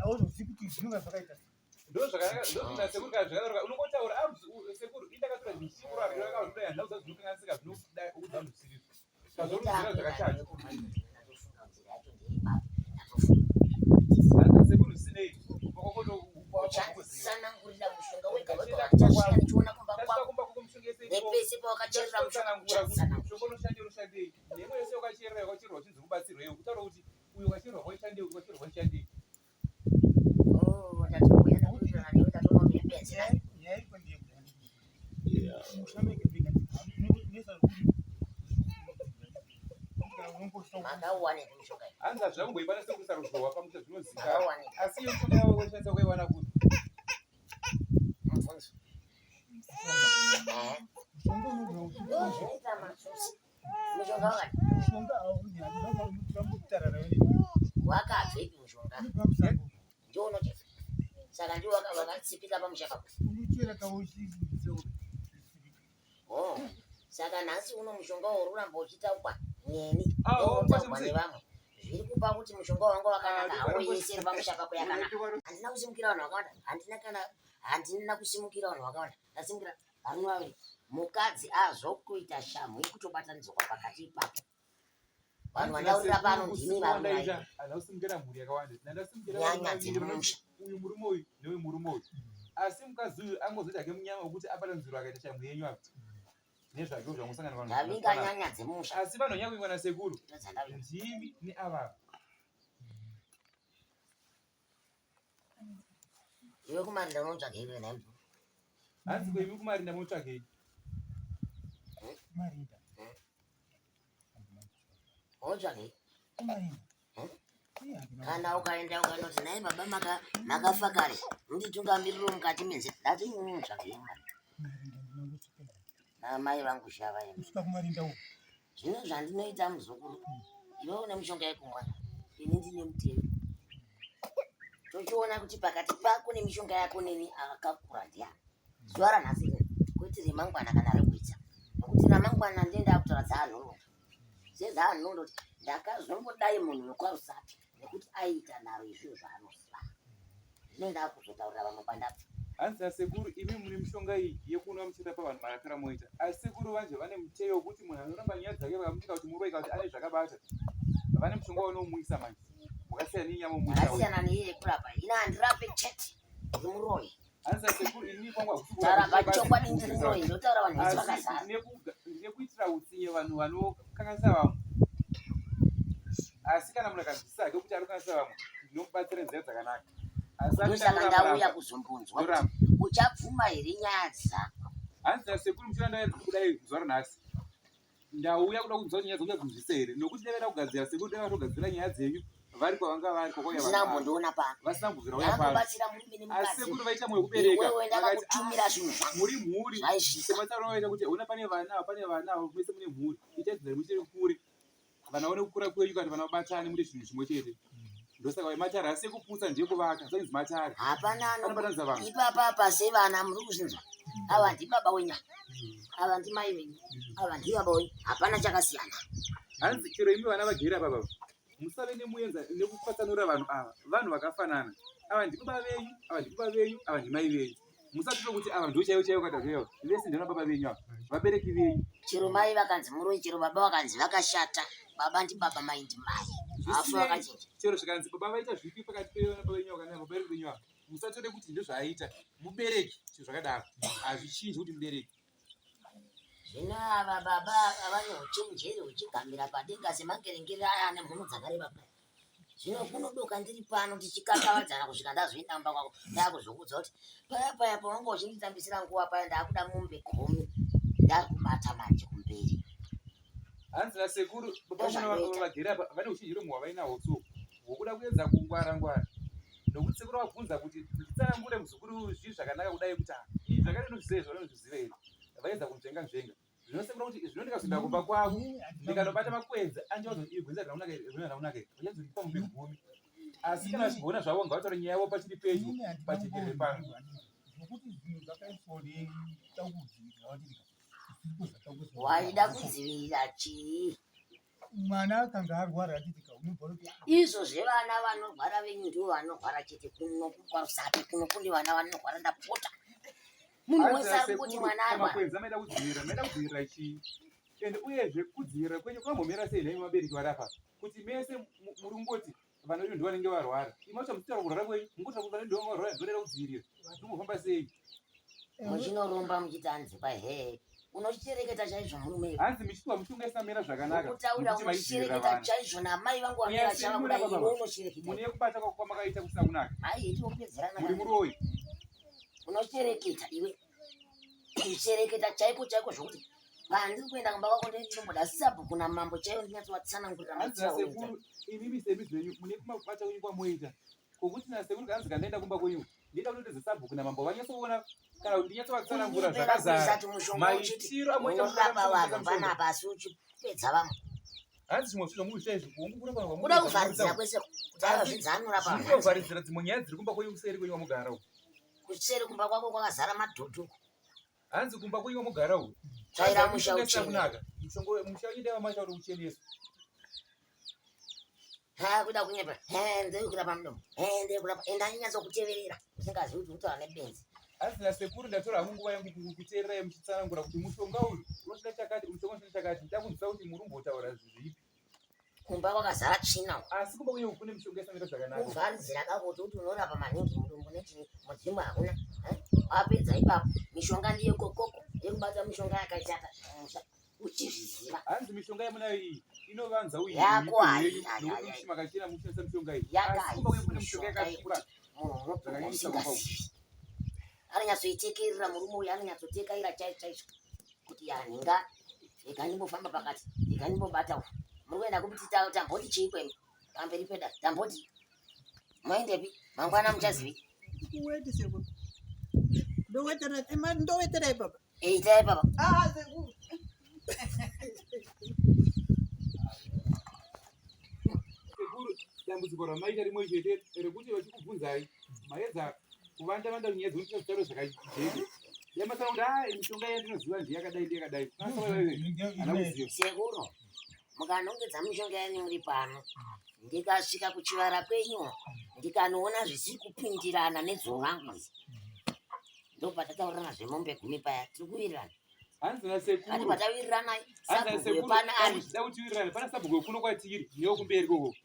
Auzozivi kuti zvinonga zvakaita sei. Ndozvakanaka ndozvina sekuru kana zvakadaro unongotaura ah sekuru indakatora zvisikuru akazodai handina kuziva zvinokanganisika zvinoda udza vanhu zvisiri kazoruzira zvakashata. Hanzi sekuru zvisinei Uchanditsanangurira mushonga wega wega. Ndichasvika ndichiona kumba Tasvika kwako kumba kwako mishonga yese iripo. nepese pawakacherera mushonga Tsanangura kuti uchatsanangura. mushonga unoshandei unoshandei. Nemo yese wakacherera yakachererwa uchinzi kubatsirwa iwe. Kutaura kuti uyu wakachererwa kwaishandei uyu wakachererwa kwaishandei. Oh, ndati uya ndakuwirirana newe ndatoona kuti uri benzi naye. Nyaya iripo ndeyekuti musha mega mega unoisa kuti Makauwanepi mishonga iyi? Hanzi hazvina kumboipa sekuisa ruzhowa pamusha zvinozikanwa. Makauwanepi? Asi iyo mishonga yavo waishandisa wakaiwana kupi? Mubvunzo. Eh. mushonga unogona kuti Ndozvinoita matsotsi. Mushonga wakati mushonga aunyaamutarara wakabvepi mushonga? unobva musango Ndiwo unocheza. Saka ndiwo wakatsipika pamusha pako. unochera kauchi Oh. Saka nhasi uno mushonga uri uramba uchitaurwa neni Ah, oh, ndoutaurwa kwati nevamwe. Zviri kupa kuti mushonga wanga wakanaka Ah, hawo yese iri pamusha pako yakanaka. Handina kusimukira vanhu vakawanda. Handina kana handina kusimukira vanhu vakawanda. Ndasimukira varume vaviri. Mukadzi azokuita shamhu yekutobatanidzwa pakati ipapo. Vanhu vandaurira pano ndimi varume vaviri. Handina kusimukira mhuri yakawanda. Ndandasimukira Nyanya varume vaviri dzemumusha. vanoti uyu murume uyu neuyu murume uyu. Asi mukadzi uyu angozoita hake munyama wekuti abatanidzirwa akaita shamhu yenyu apa. Nezvake zvangosangana vanhu. Ndavinga nyanya dzemusha. Asi vanhu vanyanya kuingwa nasekuru Ndodzandavinga. ndimi neavava. Iwe kumarinda unotsvagei iwe nhai? Hanzi ko imi kumarinda munotsvagei? marinda Unotsvagei? kumarinda Kana ukaenda ukanoti nhai baba makafa kare munditungamirire mukati menzira. Ndati iwe unotsvagei kumarinda? Namai vangu shava imi. kusvika kumarinda uko Zvino zvandinoita muzukuru, iwe une mishonga yekumwa, ini ndine mutemo. Tochiona kuti pakati pako nemishonga yako neni akakura ndiani. Zuva ranhasi rino, kwete remangwana kana rekuita. Nokuti ramangwana ndiye ndakutaura dzaanhoroondo. Sezvaanhoroondo kuti ndakazombodai munhu wekwaRusape nekuti aiita nharo izvozvo zvaanoziva. Zvino ndakuzotaurira vamwe kwandabva. Hanzi nasekuru imi mune mishonga iyi yekunwa muchirapa vanhu marapiro amoita. Asi sekuru vanje vane muteyo wekuti munhu anoramba nyaya dzake vakamutika kuti muroyi kana kuti ane zvakabata. Vane mushonga wanomuisa manje. Wakasiyana nenyama muisa. Ndakasiyana neiye yekurapa. Ini handirape chete. Ndiri muroyi. Hanzi nasekuru ini kwangu hakusi Taura kurapa, pachokwadi ndiri muroyi. Ndotaura vanhu vese Asi vakazara. ndine kuitira utsinye vanhu vanokanganisa vamwe. Asi kana munhu akanzwisisa hake kuti ari kukanganisa vamwe, ndinomubatsira nzira dzakanaka. Asi Ndosaka anoda ndauya kuramba, kuzombonzwa kuti ndoramba. uchabvuma here nyaya dzako. Hanzi nasekuru muchiona ndauya kudai zuva ranhasi. Ndauya kuda kunzwa kuti nyaya dzangu dzinzwise here nokuti dai vaida kugadzira sekuru dai vatogadzira nyaya dzenyu vari kwavanga vari kwakauya Ndisina vanhu ava. kumbondiona pano. Vasina kubvira uya pano. Ndakambobatsira murume Asi nemukadzi. sekuru vaita mwoyo wekubereka. Iwewe Vakati ndakakutumira "Ah, zvinhu zvangu muri mhuri zvaisvika. sematauro vaita kuti ona pane vana ava pane vana ava mese mune mhuri itai dzinza muchiri kure vana vaone kukura kwenyu kana vana vabatane muite chinhu chimwe chete ndosaka vai matare asi ekuputsa ndeyekuvaka zvainzi matare Hapana ano anobatanidza vanhu ipapa apa sevana muri kuzvinzwa. Ava ndibaba wenyu. Ava ndimai venyu. Ava ndibaba wenyu. Hapana chakasiyana. Hanzi chero imi vana vagere apa baba musave nemuenza nekupatsanura vanhu ava vanhu vakafanana ava ndibaba venyu ava ndibaba venyu ava ndimai venyu musatore kuti ava ndo chaivo chaivo kana chaivo vese ndivana baba venyu ava vabereki venyu Chero mai vakanzi muroyi, chero baba vakanzi vakashata. Baba ndibaba, mai ndimai. Hafu Zvisinei, vakachinja. chero zvikanzi baba vaita zvipi pakati pevana baba venyu kana vabereki venyu ava musatore kuti ndozvaaita mubereki chiro zvakadaro hazvichinji kuti mubereki Zvino ava baba vane uchenjeri huchigamira padenga semangerengere aya ane mhuno dzakareba kudai. Zvino kunodoka ndiri pano tichikakavadzana kusvika ndazoenda mumba kwako ndakuzokuudza kuti paya paya pawanga uchinditambisira nguva paya ndakuda mombe 10 ndakubata manje kumberi. Hanzi nasekuru baba vamwe Ndozvanoita. vagere apa vane uchenjeri humwe hwavainahwo so hwokuda kuedza kungwara ngwara nokuti sekuru vabvunza kuti nditsanangure muzukuru uyu zvii zvakanaka kudai kuti ah, izvi zvakadai unozviziva izvi vanozviziva here vaedza kunzvenga nzvenga zvino sekuru kuti zvino ndikazoenda kumba kwavo ndikanobata makwenzi andivaza kuti iri gwenzi harina kunaka iri gwenzi harina kunaka iri vachazondipa mombe 10 asi kana vachigona zvavo ngavataure nyaya yavo pachiri pedyo pajekerere pano. Zvekuti zvinhu zvakaiswa netakudzivirira watirika zviriko zvatakuziva. Waida kudzivirira chii? Mwana akanga arwara atitika unobva kuti Izvo zvevana vanorwara venyu ndivo vanorwara chete kuno kwaRusape kuno kune vana vanorwara ndapota. Munhu Hanzi wese ari kungoti nasekuru mwana arwara. makwenzi amaida kudzivirira maida kudzivirira chii ende uyezve kudzivirira kwenyu kwambomira sei nhaimi vabereki vari apa kuti mese muri kungoti vana vedu ndivo vanenge varwara imi vacho muchitaura kurwara kwenyu mungotaura kuti vana vedu ndivo varwara ndoda kudzivirira zvinombofamba sei? Muchinoromba muchiti hanzi kwai hee unochireketa chaizvo murume iwe. Hanzi michitwa mushonga isamira zvakanaka. Kutaura nekuti maidzivirira unochireketa vana. chaizvo namai vangu vamira Yes, chava mune kudai baba. iwe unochireketa. Mune kubata kwako kwamakaita kusina kunaka. Hai iti wopedzerana. Muri muroyi. Unochireketa iwe. Kuchireketa chaiko chaiko zvokuti pandiri kuenda kumba kwako ndinomboda sabhuku namambo chaivo ndinyatsovatsanangurira Hanzi maitiro aunoita. nasekuru imimi semi zvenyu mune kumabata kwenyu kwamoita. Kokuti nasekuru kanzi kandaenda kumba kwenyu ndinoda kutotedza sabhuku namambo vanyatsoona kana kuti ndinyatsovatsanangura Kunyepera zvakazara. kuisati mushonga uchiti Maitiro amoita unorapa mushonga vanhu mushonga. panapa asi uchipedza vamwe. Hanzi zvimwe zvinhu zvamukuita izvi kuongorora vanhu Kuda kwamunoita kuvharidzira kwese kuti aiwa anorapa vanhu. Zvinovharidzira dzimwe nyaya dziri kumba kwenyu kuseri kwenyu kwamugara uku. Kuseri kumba kwako kwakazara madhodho. Hanzi kumba kwenyu kwamugara uku. Tsvaira Hanzi musha mishonga isina uchene. kunaka. Mushonga musha wenyu dai wamaita kuti ucheneswe. Ha kuda kunyepa. He ndiri kurapa mudomo. He ndiri kurapa. Enda nyatsokuteverera usingazivi kuti kutaura nebenzi. Hanzi nasekuru ndatora hangu nguva yangu kukuteererai muchitsanangura kuti mushonga uyu unoshanda chakati, mushonga unoshanda chakati. Ndakunzwisa kuti muri kumbotaura zvipi. Kumba kwakazara tsvina uku. Asi kumba kwenyu kune mishonga isamira zvakanaka. Kuvharidzira kako kuti unorapa maningi mudumbu nechii mudzimu hakuna. Wapedza ipapo mishonga ndiyo kokoko yekubata mishonga yakashata musha uchizviziva. Hanzi mishonga yamunayo iyi inovanza uyu Yako hayi, yenyu hayi, nokuti hayi. muchi makachena muchishandisa mishonga iyi. Yaka Asi kumba kwenyu kune haisi mishonga mishonga yakakura. yekuti munhu unopihwa Zvakanyanyisa kumba uku. usingazivi. Anonyatsoitekerera murume uyu anonyatsotekaira chaizvo chaizvo kuti yanhinga rega ndimbofamba pakati rega ndimbobata uku. Muri kuenda kupi tamboti chii kwemi pamberi peda tamboti moendepi mangwana muchazivi. Kuweti sekuru. Ndowetera ndowetera ipapa. Itai papa. Ah sekuru. Sekuru dambudziko ramaita rimwe chete rekuti vachikubvunzai maedza kuvanda vanda nyaya dzekuti zvitauro zvakajeka. Yamasana kuti ah mishonga yandinoziva ndeyakadai ndeyakadai. Hana kuziva. Sekuru mukanongedza mishonga yenyu muri pano ndikasvika kuchivara kwenyu ndikanoona zvisiri kupindirana nedzuva rangu iri ndopatataurana zvemombe gumi paya tiri kuwirirana Hanzi nasekuru. ati patawirirana Hanzi sabhuku nasekuru wepano ari da kuti wirirane pana sabhuku wekuno kwatiri newekumberi koko.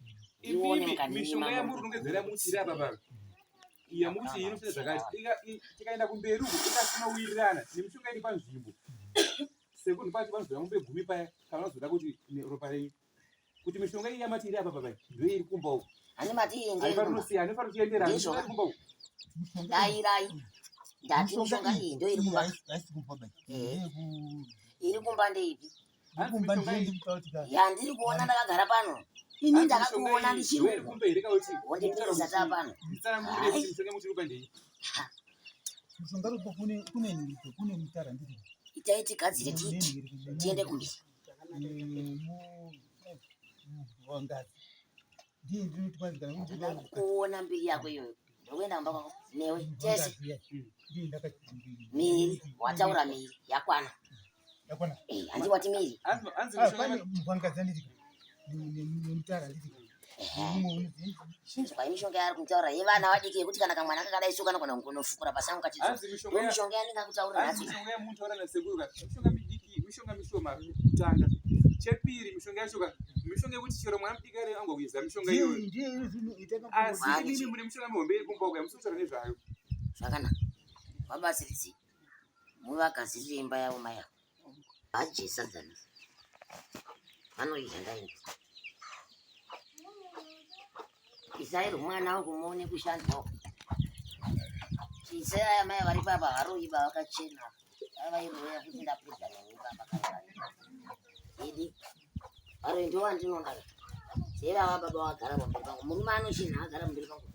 Ndione Imimi mukandima mishonga mombe yamuri kunongedzera muti iri apa papa. Iyi yamuti iyi inoshanda zvakati. Tikaenda kumberi uko ikasina kuwirirana nemishonga iri panzvimbo. Sekuru ndipati panozoda mombe gumi paya kana vanozoda kuti ropa renyu. Kuti mishonga iyi yamati iri apa papa ndiyo iri kumba uko. Hani mati iyi ndeye Haifaniri kumba. kusiyana, haifaniri kuenderana. Ndizvo. Mishonga iri kumba uko. Dairai ndati mishonga iyi ndo iri kumba. Haisi kumba ba. Eh. Iri kumba ndeipi? Hanzi Kumba mishonga ndiye iyi ndikutaura kuti ka- Yandiri kuona ndakagara pano. Ini hanzi mishonga ndakakuona iyi ndichiri ndiyo iri uko. kumba here kana kuti Wondipinza tapano. nditsanangurire kuti mishonga yamuti iri kumba ndeipi. Mushonga uri kune kune nhiriko kune mutara ndiri. Itai tigadzire titi tiende kumberi. Wangazi. Ndiye ndinoti kwanzi kana Ndinoda kuona mbiri yako iyoyo. Ndokuenda kumba kwako newe tese. Ndiye ndakati Miri wataura miri yakwana. Yakwana. Eh, handi wati miri. Hanzi hanzi Ah, mishonga pane mwangazi anditi. Nemutara nditi. Mumwe unonzi Chinzwai mishonga yaari kutaura yevana vadiki yekuti kana kamwana kakadai so kanogona kunofukura pasango kachidzoka. hanzi mishonga Ndo ya mishonga yandingakutaurira hanzi nhasi. mishonga yamunotaura nasekuru ka mishonga midiki mishonga mishoma kutanga chepiri mishonga yacho ka mishonga yekuti chero mwana mudiki ari angokuiza mishonga iyoyo ndiye inoitaka asi Mwana imimi mune mishonga mihombe iri kumba uko yamusi kutaura nezvayo Zvakanaka. Vabatsiridzi muvagadzirire imba yavo mai avo. Vadye sadza nhasi. Vanoidya ndaenda. Isai rumwana wangu muone kushandwa uku. Isai aya mai vari papa varoiba vakachena. Vairoya kuti ndapedza nemi papa kana. Idi. Varoi ndivo vandinoda. Sevava baba vagara pamberi pangu. Murume anochena agara pamberi pangu.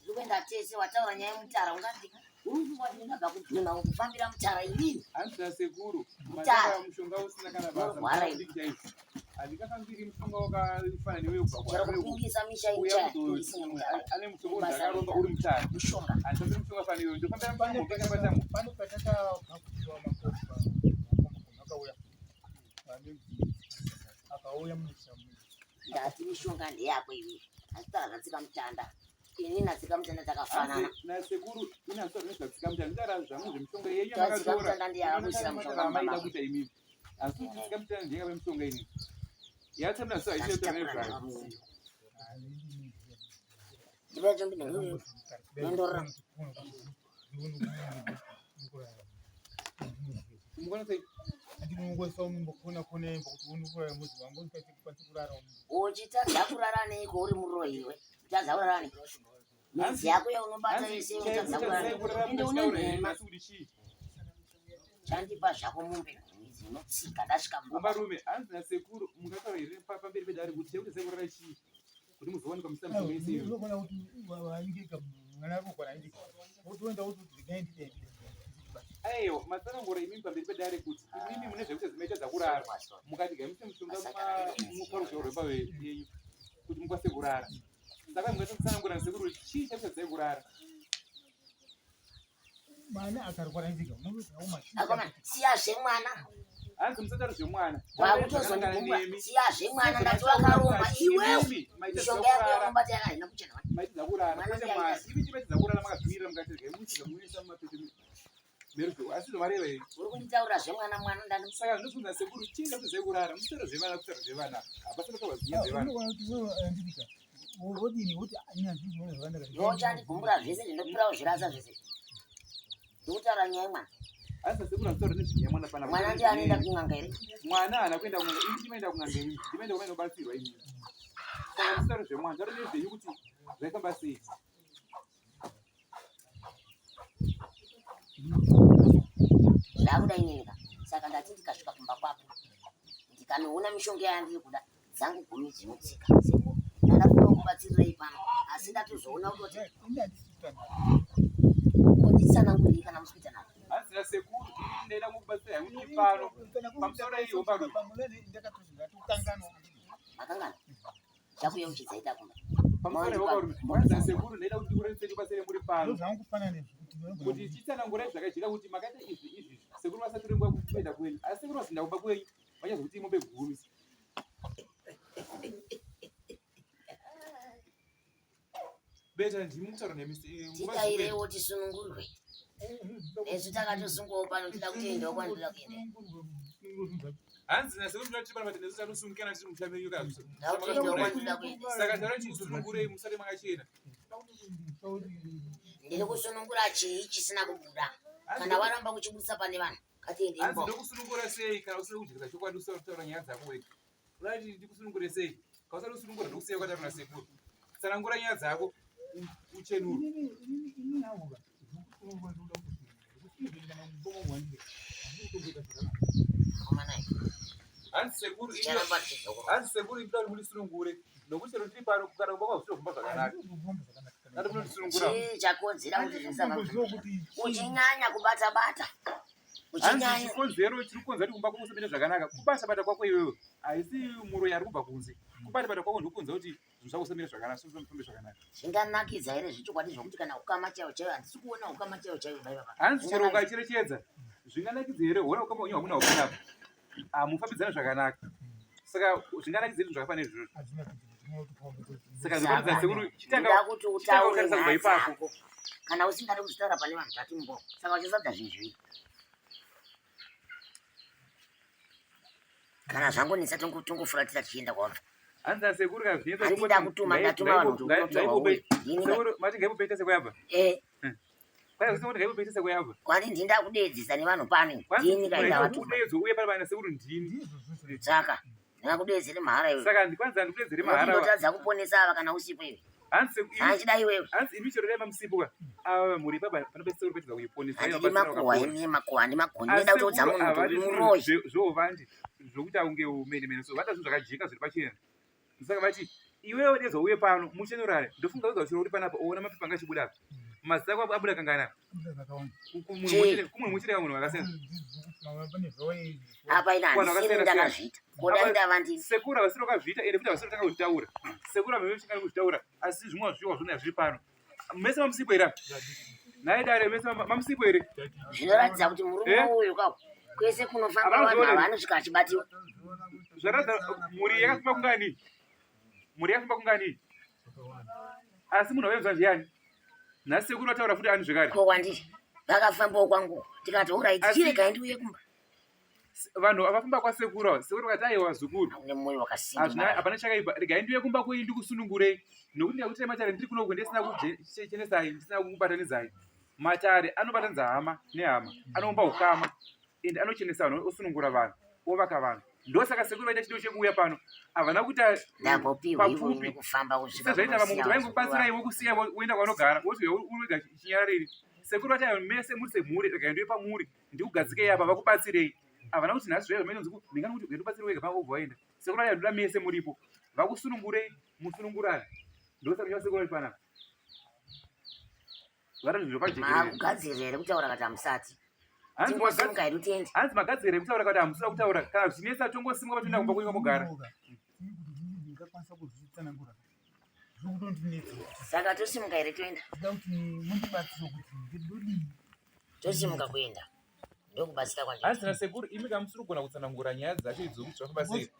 Ndiri kuenda tese wataura nyaya yemutara ungati uri kufunga kuti ndingabva kudhuma kufambira mutara inini. hanzi nasekuru Mutara. matara mushonga usina kana basa Unorwara mudiki chaizvo handingafambiri mushonga wakafanana newe kubva Chero kwauri uko. kupingisa misha uya icha kuzo- isina mutara. ane mushonga unzakaromba uri mutara Mushonga. handifambiri mushonga fanana newe ndofambira Pane mushonga wakabatamo pane patakabva kupiwa makoti akauya akauya mumusha Ndati mishonga ndeyako iwe. Asi takatsika mutanda. Ini natsika mutanda takafanana. Hanzi nasekuru inatsora nezvatsika mutanda ndara zvangu zvemishonga yenyu Tsika yamakatora mutanda ndiye akakuisira mushonga mumba amaida mako. kuita imimi asi kuti tsika mutanda ndiye akapa mishonga inini yatsamina so haichitaura Ndachitakura nezvayo ndakamuenda. Ndipe chombi ndondorora. Uchitadza kurara neiko uri muroyi iwe? Uchitadza kurara nei? Midzi yako yaunobata yese uchitadza kurara nei? Ende une nhema. Chandipa zvako mombe gumi dzinotsika ndasvika mumba. Varume, hanzi nasekuru mungataura here pamberi pedare kuti chekuti sekurara chii? Kuti muzowanikwa muchita mishonga yese iyoyo. Unogona kuti waingika mwana wako kwana indika. Wotoenda woti regai ndide. Aiwa, matsanangura imimi pamberi pedare kuti imimi mune zvekuti zimaita dzakurara. Mukati gai muse mushonga paruzhowa rwemba yenyu kuti mukwanise kurara. Saka mungaita kutsanangura nasekuru kuti chii chakuti dzai kurara? Mwana akarwara indika. Unoona Akomana, siya zvemwana. Hanzi musataura zvemwana. Wakutozondigumbura. Siya zvemwana ndati wakaromba iwewe. Mishonga yako yaunobata yaka haina kuchena. Maiti dzakurara Mwana kwete ndiye mwana. aita. Imi maiti dzakurara makazvimirira mukati regai muchiza munoisa mumapeto meruzhowa. Asi zvamareva here? Uri kunditaurira zvemwana mwana ndani Saka zvinobvunza sekuru chii chakuti dzai kurara? Musataura zvevana kutaura zvevana. Hapasina kutaura zvinyaya zvevana. Unoona kuti wewe andika. Wodini woti anyazvi zvona zvakanaka. Ndochandigumbura zvese zvindopirawo zvirasa zvese. Ndikutaura nyaya yemwana. Asi sekuru anotaura nezvenyaya mwana pana. Mwana ndiye anoenda kun'anga here? Mwana haana kuenda kun'anga. Imi ndimaenda kun'anga imi. Ndimaenda kumaenda kubatsirwa imi. Saka musataura zvemwana. Taura nezvenyu kuti zvaifamba sei. Zvakuda inini ka. Saka ndati ndikasvika kumba kwako ndikanoona mishonga yandiri kuda dzangu gumi dzinotsika. Sekuru ndada kuda kubatsirirei pano asi ndatozoona kutoti Ini handisi kutana. konditsanangurei kana musi kuita navo. Hanzi nasekuru ini ndaida kukubatsirai hangu ndiri pano. Pamusoro iyo pano. Makangana? Chakuyeuchidza kumba. Pamusoro iwo varume. Hanzi nasekuru ndaida kuti ndikurerutsei ndibatsire muri pano. Ndozvangufanana nezvekuti Kuti chitsanangurai zvakajeka kuti makaita izvi izvi. Sekuru vasatore nguva kuenda kwenyu. Asi sekuru vazinda kumba kwenyu vachazokuti mombe gumi. Beta ndimi kutaura nemi. Nguva dzimweni. Titairewo tisunungurwe. Nesu takatosungawo pano tida kutoendawo kwandinoda kuenda. Hanzi nasekuru tinoda tiri pano pati nesu tanosungikana tiri musha menyu ka. Ndakutoendawo kwandinoda kuenda. Saka taura kuti tisunungurei musare makachena. Ndiri kusunungura chii chisina kubuda. Kana waramba kuchibudisa pane vanhu, ngatiende Hanzi imbo. ndokusunungura sei kana usina kujekesa chokwadi usina kutaura nyaya dzako wega. Unoda kuti ndikusunungure sei? Kana usati kusunungura ndokusiya wakataura nasekuru. Tsanangura nyaya dzako uchenurwe. Komana, Hanzi sekuru ticharamba tichidzokorora. hanzi sekuru inoda kuti mundisunungure nokuti chero tiri pano kana kumba kwazvo zvinofamba zvakanaka. Dati munondisunungura. Chii chakonzera kuti zvisafamba? Uchinyanya kubata bata. Hanzi Uchinyanya. chikonzero chiri kukonzera kuti kumba kwako kusapinda zvakanaka kubata bata kwako iwewe haisi muroyi ari kubva kunze. Kubata bata kwako ndokukonzera kuti zvinhu zvako zvisamire zvakanaka zvisafambe zvakanaka. Zvinganakidza here zvechokwadi zvokuti kana ukama chaiwo chaiwo handisi kuona ukama chaiwo chaiwo mai baba. Hanzi chero ukacherechedza zvinganakidza here hona ukama wenyu hamuna hwakanaka hamufambidzani zvakanaka saka zvinganakidza here zvinhu zvakafanana izvozvo saka zvinoratidza sekuru chitanga Ndoda kuti chitanga utaure kutarisa kubva nyaya ipapo dzako. Kana usingadi kuzvitaura pane vanhu tatimbo. Saka uchisadza zvinhu zviviri. Kana zvangonetsa tongofuratira tichienda kwabva. hanzi asekuru kana zvinetsa Handida kutuma ndatuma vanhu kuti unotorwa uye. Ndini ka- sekuru mati ngaipopeita sekuyabva Eh, kwai zvese kuti ngaipopeita sekuyabva kwani ndinda kudeedzesa nevanhu pano. Ndini kaida vatuma. kudeedzwa uye pari pana sekuru ndini Saka ndingakudeedzere mahara iwe. saka ndikwanza ndikudeedzere mahara wa. Ndotadza kuponesa ava kana usipo iwe. hanzi sekuru Handichida iwewe. hanzi imi chero dai mamusipo ka ava mhuri ipapa panopedzisa sekuru petedza kuiponesa Handidi makuhwa imi makuhwa handimagoni. Ndinoda kutoudza munhu kuti uri muroyi. zvoovandi zvokuti aunge umene mene so vata zvinhu zvakajeka zviri pachena saka vati iwewe dezwa uye pano muchenorare ndofunga wega uchiro uri panapa uona mapepa anga achibuda apa mazita ako abuda kangana kumunhu muchireka munhu vakasiyana Apa ina Vanhu handisini vakasiyana-siyana. ndakazviita. Koda Apa- ndava ndini. sekuru havasiri vakazviita ende futi havasiri kutanga kuzvitaura sekuru havave vachingana kuzvitaura asi zvimwe zviwa zvona zviri pano mese mamusipo here apa nhai dare mese mamusipo here Zvinoratidza kuti murume Eh? uyu ka kwese kunofamba Havana vanhu kuona ava anosvika achibatiwa. zvaratidza mhuri yakafamba kungani mhuri yakafamba kungani asi munhu waenzwa zviyani nhasi sekuru vataura futi ani zvekare Ko kwandiri vakafambawo kwangu tikati orit Asi- chiregai ndiuye kumba. Vanhu avafamba kwasekuru ava sekuru vakati aiwa vazukuru Une mwoyo hazvina wakasimba. hapana chakaipa regai ndiuye kumba kwenyu ndikusunungurei nokuti ndikakuitai matare ndiri kunoku ndisina kuchenesai ndisina kukubatanidzai Matare anobatanidza hama nehama, anoumba ukama ende anochenesa vanhu, osunungura vanhu, ovaka vanhu. Ndosaka sekuru vaita chido chekuuya pano, havana kuita Ndambopiwa ivo papfupi ini kufamba kusvika sezvaita vamwe kunosiya kuti vazukuru vaingobatsirai vangu. vokusiya voenda kwavanogara voti uri wega chinyararire. Sekuru vati ayo mese muri semhuri, regai ndiuye pamuri ndikugadzikei apa vakubatsirei. Havana kuti nhasi zvaiva zvainonzi ndingani kuti uendobatsire wega panga wobva waenda. Sekuru vati ndoda mese muripo, vakusunungurei musunungurane. Ndosaka sekuru vari panapa. Makugadzirira here kutaura kati hamusati? Tingosimuka hedu tiende. Hanzi magadzirira here kutaura kati hamusina kutaura kana zvichinetsa tongosimuka patoenda kumba kwenyu kwamogara. Saka tosimuka here toenda? Tosimuka kuenda. Ndokubatsira kwanje. Hanzi nasekuru imi kamusiri kugona kutsanangura nyaya dzacho idzo kuti zvafamba sei.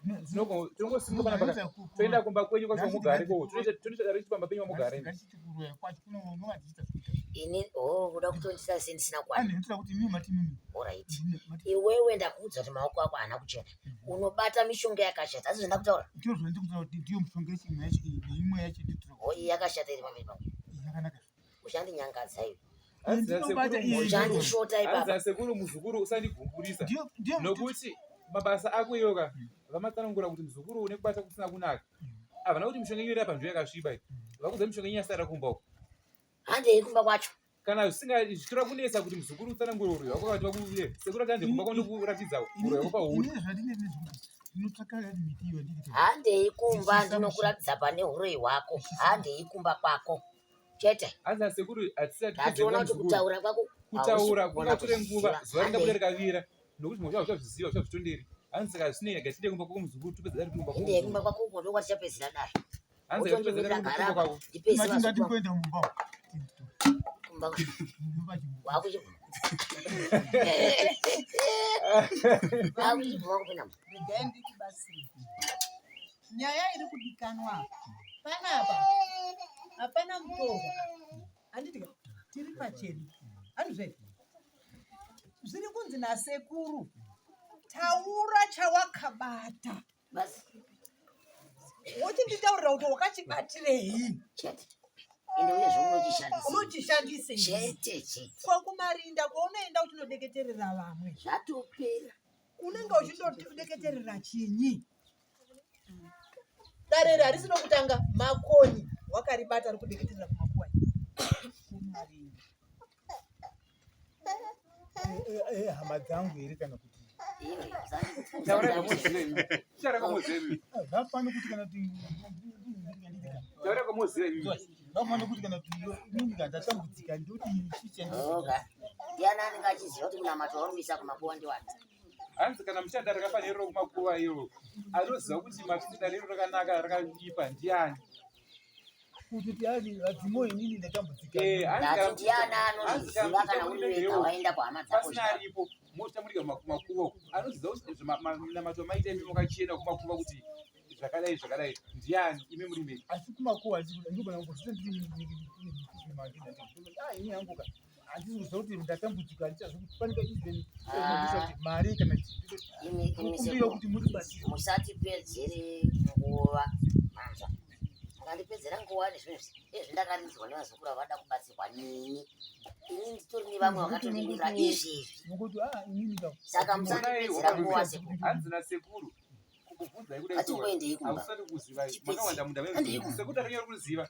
Tinongosimuka panapa toenda kumba kwenyu kwacho kwamugara ikoko. Tonoita dare pamba penyu kwamugara imi. Ini oh kuda kutondisa sendisina kwana. Alright. Iwewe ndakuudza kuti maoko ako haana kuchena. Unobata mishonga yakashata. Asi zvandakutaura. Oh iyi yakashata iri pamberi pangu. Uchandinyangadza iwe. Uchandishota ipapa. Hanzi sekuru muzukuru usandigumburisa. Nokuti mabasa ako iyoka vamatsanangura kuti muzukuru une kubata kusina kunaka. Havana kuti mishonga yenyu iri apa ndiyo yakasviba iyi. Vakuudza mishonga yenyu yasara kumba uko. Handei kumba kwacho. Kana zvisinga zvichitora kunetsa kuti muzukuru utsanangure uroyi hwako vakati vakuuye. Sekuru ati hande kumba kwandikuratidza uroyi hwako pauri. Handei kumba ndinokuratidza pane uroyi hwako. Handei kumba kwako. Chete. Hanzi nasekuru hatisati Ndatoona kuti kutaura kwako kutaura hausi kugona kungatore nguva kuziva. zuva ringabuda Handei. rikavira nokuti zvimwe zvacho uchazviziva uchazvitonderi. Hanzi saka zvisinei rega tiende kumba kwako muzukuru topedza dare kumba kwako Handei kumba muzukuru. kwako uko ndokwatichapedzera dare. Hanzi rega topedza Wotondimira dare kumba gara apa kwako. ndipedze vazukuru vangu. Kumba wakuchibvuma. Wakuchibvuma kupinda mumba. Regai ndikubatsire. Nyaya iri kudikanwa apa panapa hapana mutorwa handiti ka tiri pachedu handizve zviri kunzi nasekuru taura chawakabata Basi wochinditaurira kuti wakachibatirei chete. Ende uyezve unochishandisa. unochishandisei Chete chete. kwakumarinda kwaunoenda uchinodeketerera vamwe Zvatopera. unenge uchindodeketerera chinyi dare iri harisi rokutanga makoni wakaribata rikudeketerera kumakuwa kumarinda Hama dzangu here kana kuti Iwe Taurai kwamuziva imi. Taurai kwamuziva imi. zvafana kuti kana kuti Taurai kwamuziva imi. zvafana kuti kana kuti inini kana ndatambudzika ndodii chicheni Oga. Ndiani anenge achiziva kuti munamato wauri kuisa kumakuwa ndiwani? Hanzi kana muchada rakafanira riro kumakuva iro anoziva kuti mafisi dare iro rakanaka rakaipa ndiani. kuti yani vadzimo inini ndatambudzika Eh, hanzi Ndati kana ndiani hanzi kana anozviziva kana uri muchitambudzika wega iwo waenda kuhama dzako pasina aripo mochitambudzika kumakuva uko anoziva kuti minamato maita imi makachena kumakuva kuti zvakadai zvakadai ndiani imi muri mega. Asi kumakuva ndogona kungozvita ndiri ini hangu ka handisi kuziva kuti ndatambudzika handichazivi kuti panenge even kuti mari kana Imi imi kumbira sekuru kuti muribatsire. musatipedzere nguva manzwa. Mukandipedzera nguva nezvinhu izvi ezvi ndakarinzirwa nevazukuru ava vada kubatsirwa nini. Ini nditori nevamwe vakatonimirira izvi izvi. Nokuti ah inini ka Saka musandipedzera nguva sekuru. Hanzi nasekuru kukubvunzai kudai so Ngatimboendei kumba. hausati kuzivai Tipedze. makawanda munda Handei kumba. sekuru takanyanya kuziva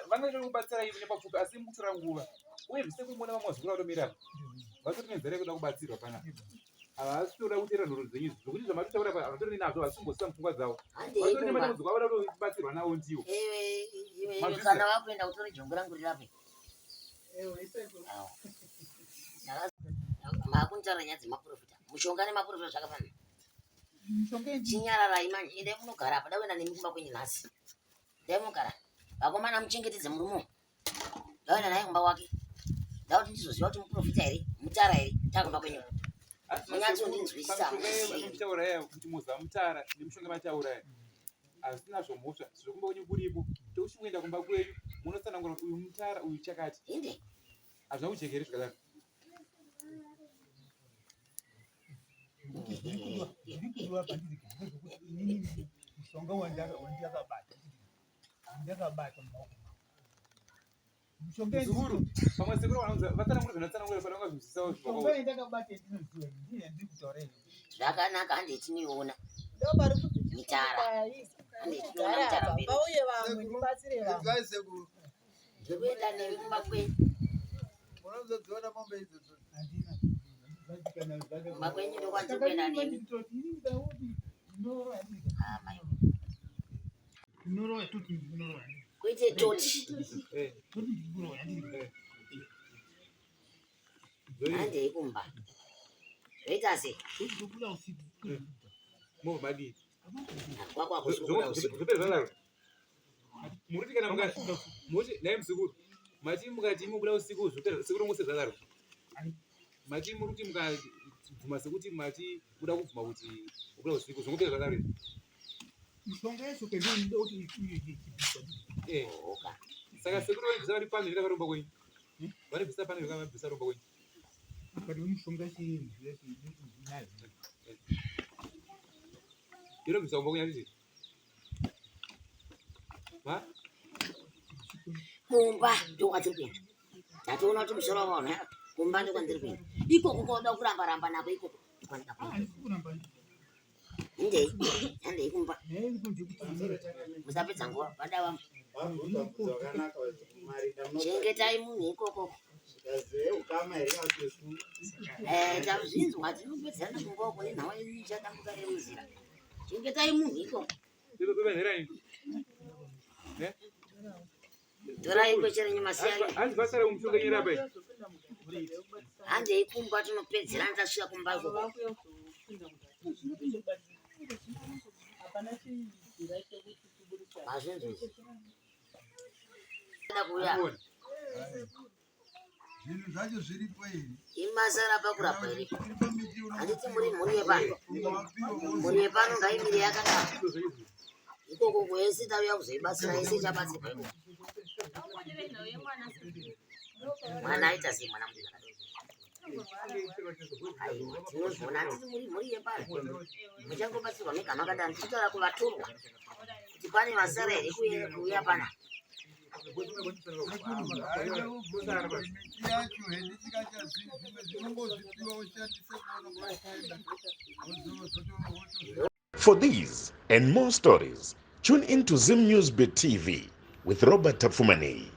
vangaita kubatsirai nepapfupi asi mukutora nguva uye zvisekuru muona vamwe vazukuru vatomira apa vatori nenzara yekuda kubatsirwa panapa havasi kutoda kuteera nhoro dzenyu izvi zvokuti zvamatotaura apa havatori nazvo havasi kumbosisa mupfungwa dzavo Handei vatori kumba. nematambudziko avada kutobatsirwa nawo ndiwo Iwe iwe iwe Mazvizwa? kana wakuenda utore jongwe rangu rirape. Makunitaura nyaya dzemaprofita. Mushonga nemaprofita zvakafanana. Mishonga yechi Chinyararai manje endai munogara apa dakuenda nemi kumba kwenyu nhasi. Dai munogara. Vakomana muchengetedze murume uyu. Ndakuenda naye kumba kwake. Ndakuti ndizoziva kuti muprofita here, mutara here, takumba kwenyu. Hanzi Munyatsondinzwisisa, nasekuru pamishonga hamuzivi. yemuchitaura iya kuti muza mutara nemishonga mataura iya hazvina zvomhosva zvekumba kwenyu kuripo tokuti kuenda kumba kwenyu munotsanangura kuti uyu mutara uyu chakati Inde. hazvina kujeka here zvakadaro. Zviri kudiwa pandiri ndezvekuti inini mushonga wandakabata ndakabata mumaoko mangu. Muzukuru, pamwe sekuru vanonzi vatsanangura zvandatsanangura pana ungazvinzwisisawo Mishonga yandakabata yandinoziva ndiyo yandiri kutaura iyi. Zvakanaka handei tinoiona. Ndopari kuti Mitara. Handei tinoona chigara mitara apa mberi. pauye vamwe ndibatsire vamwe. Inzwai sekuru. Ndiri kuenda nemi kumba kwenyu. Munozodziona mombe idzodzo. Handina. Kumba kwenyu ndokwandiri Saka kuenda inini nemi. manje ndinoti inini ndaoti ndinoroya ndika. Ah, mai. Ndinoroya toti ndinoroya. Kuite toti. Eh, Toti ndinoroya ndika. eh. Handei kumba. Zvoita sei? Toti ndobuda usiku. Movha madii? Kwako hakusi kubuda usiku. Zvopera zvadaro. Muriti kana muka muti naye muzukuru. Mati mukati mubuda usiku zvopera sekuru ngose zvadaro. Mati muri kuti mukabvuma sekuti mati muda kubvuma kuti ubuda usiku zvongopera zvadaro izvi. Mishonga yacho ke ndiyo inoda kuti ichibviswa. Eh. Oka. Saka sekuru vanobvisa vari pano here varomba kwenyu? Vanobvisa pano here vanobvisa romba kwenyu? But mishonga yacho inayo. Inobvisa kumba kwenyu handiti? Ha? Kumba ndokwatiri kuenda. Ndatoona kuti musoro wavanhu kumba ndokwandiri kuenda. Ikoko kwauda kuramba ramba nako ikoko ndokwandida kuenda. Handisi kuramba. Handei, handei kumba. Nyaya iripo ndeyekuti Musapedza nguva vada vamwe. Vabvunza mubvunzo wakanaka marinda Chengetai munhu ikoko. munozive ukama here kana kuti isu Eh, tazvinzwa tinopedzerana kumba uko nenhau yenyu ichatambuka iri munzira. Chengetai munhu ikoko. Bebe nherai. Ne? Torai kweche renyu masiyai. Hanzi basa remushonga nyera apa. Handei kumba tinopedzerana tasvika kumba ikoko. Hapana chinzira chekuti tiburitse. Mazvinzwa izvi. Kuda kuuya. Zvinhu zvacho zviripo here? Imasara pakurapwa here? Iripo miti Handiti muri mhuri yepano. unowapiwa Mhuri yepano ngaimire yakadaro. Ikoko kwese tauya kuzoibatsira yese ichabatsirwa ikoko. Mwana aita sei mwana mudiki akadai? Aiwa, tinozviona handiti muri mhuri yepano. Muchangobatsirwa mega makadaro tichitaura kuvatorwa kuti pane vasara here kuuya panapa. Miti yacho handisingachazivi zvimwe zvinongozvipiwa ushandise kuona kwaenda wozotozvi For these and more stories, tune in to Zim News Bit TV with Robert Tapfumaneyi.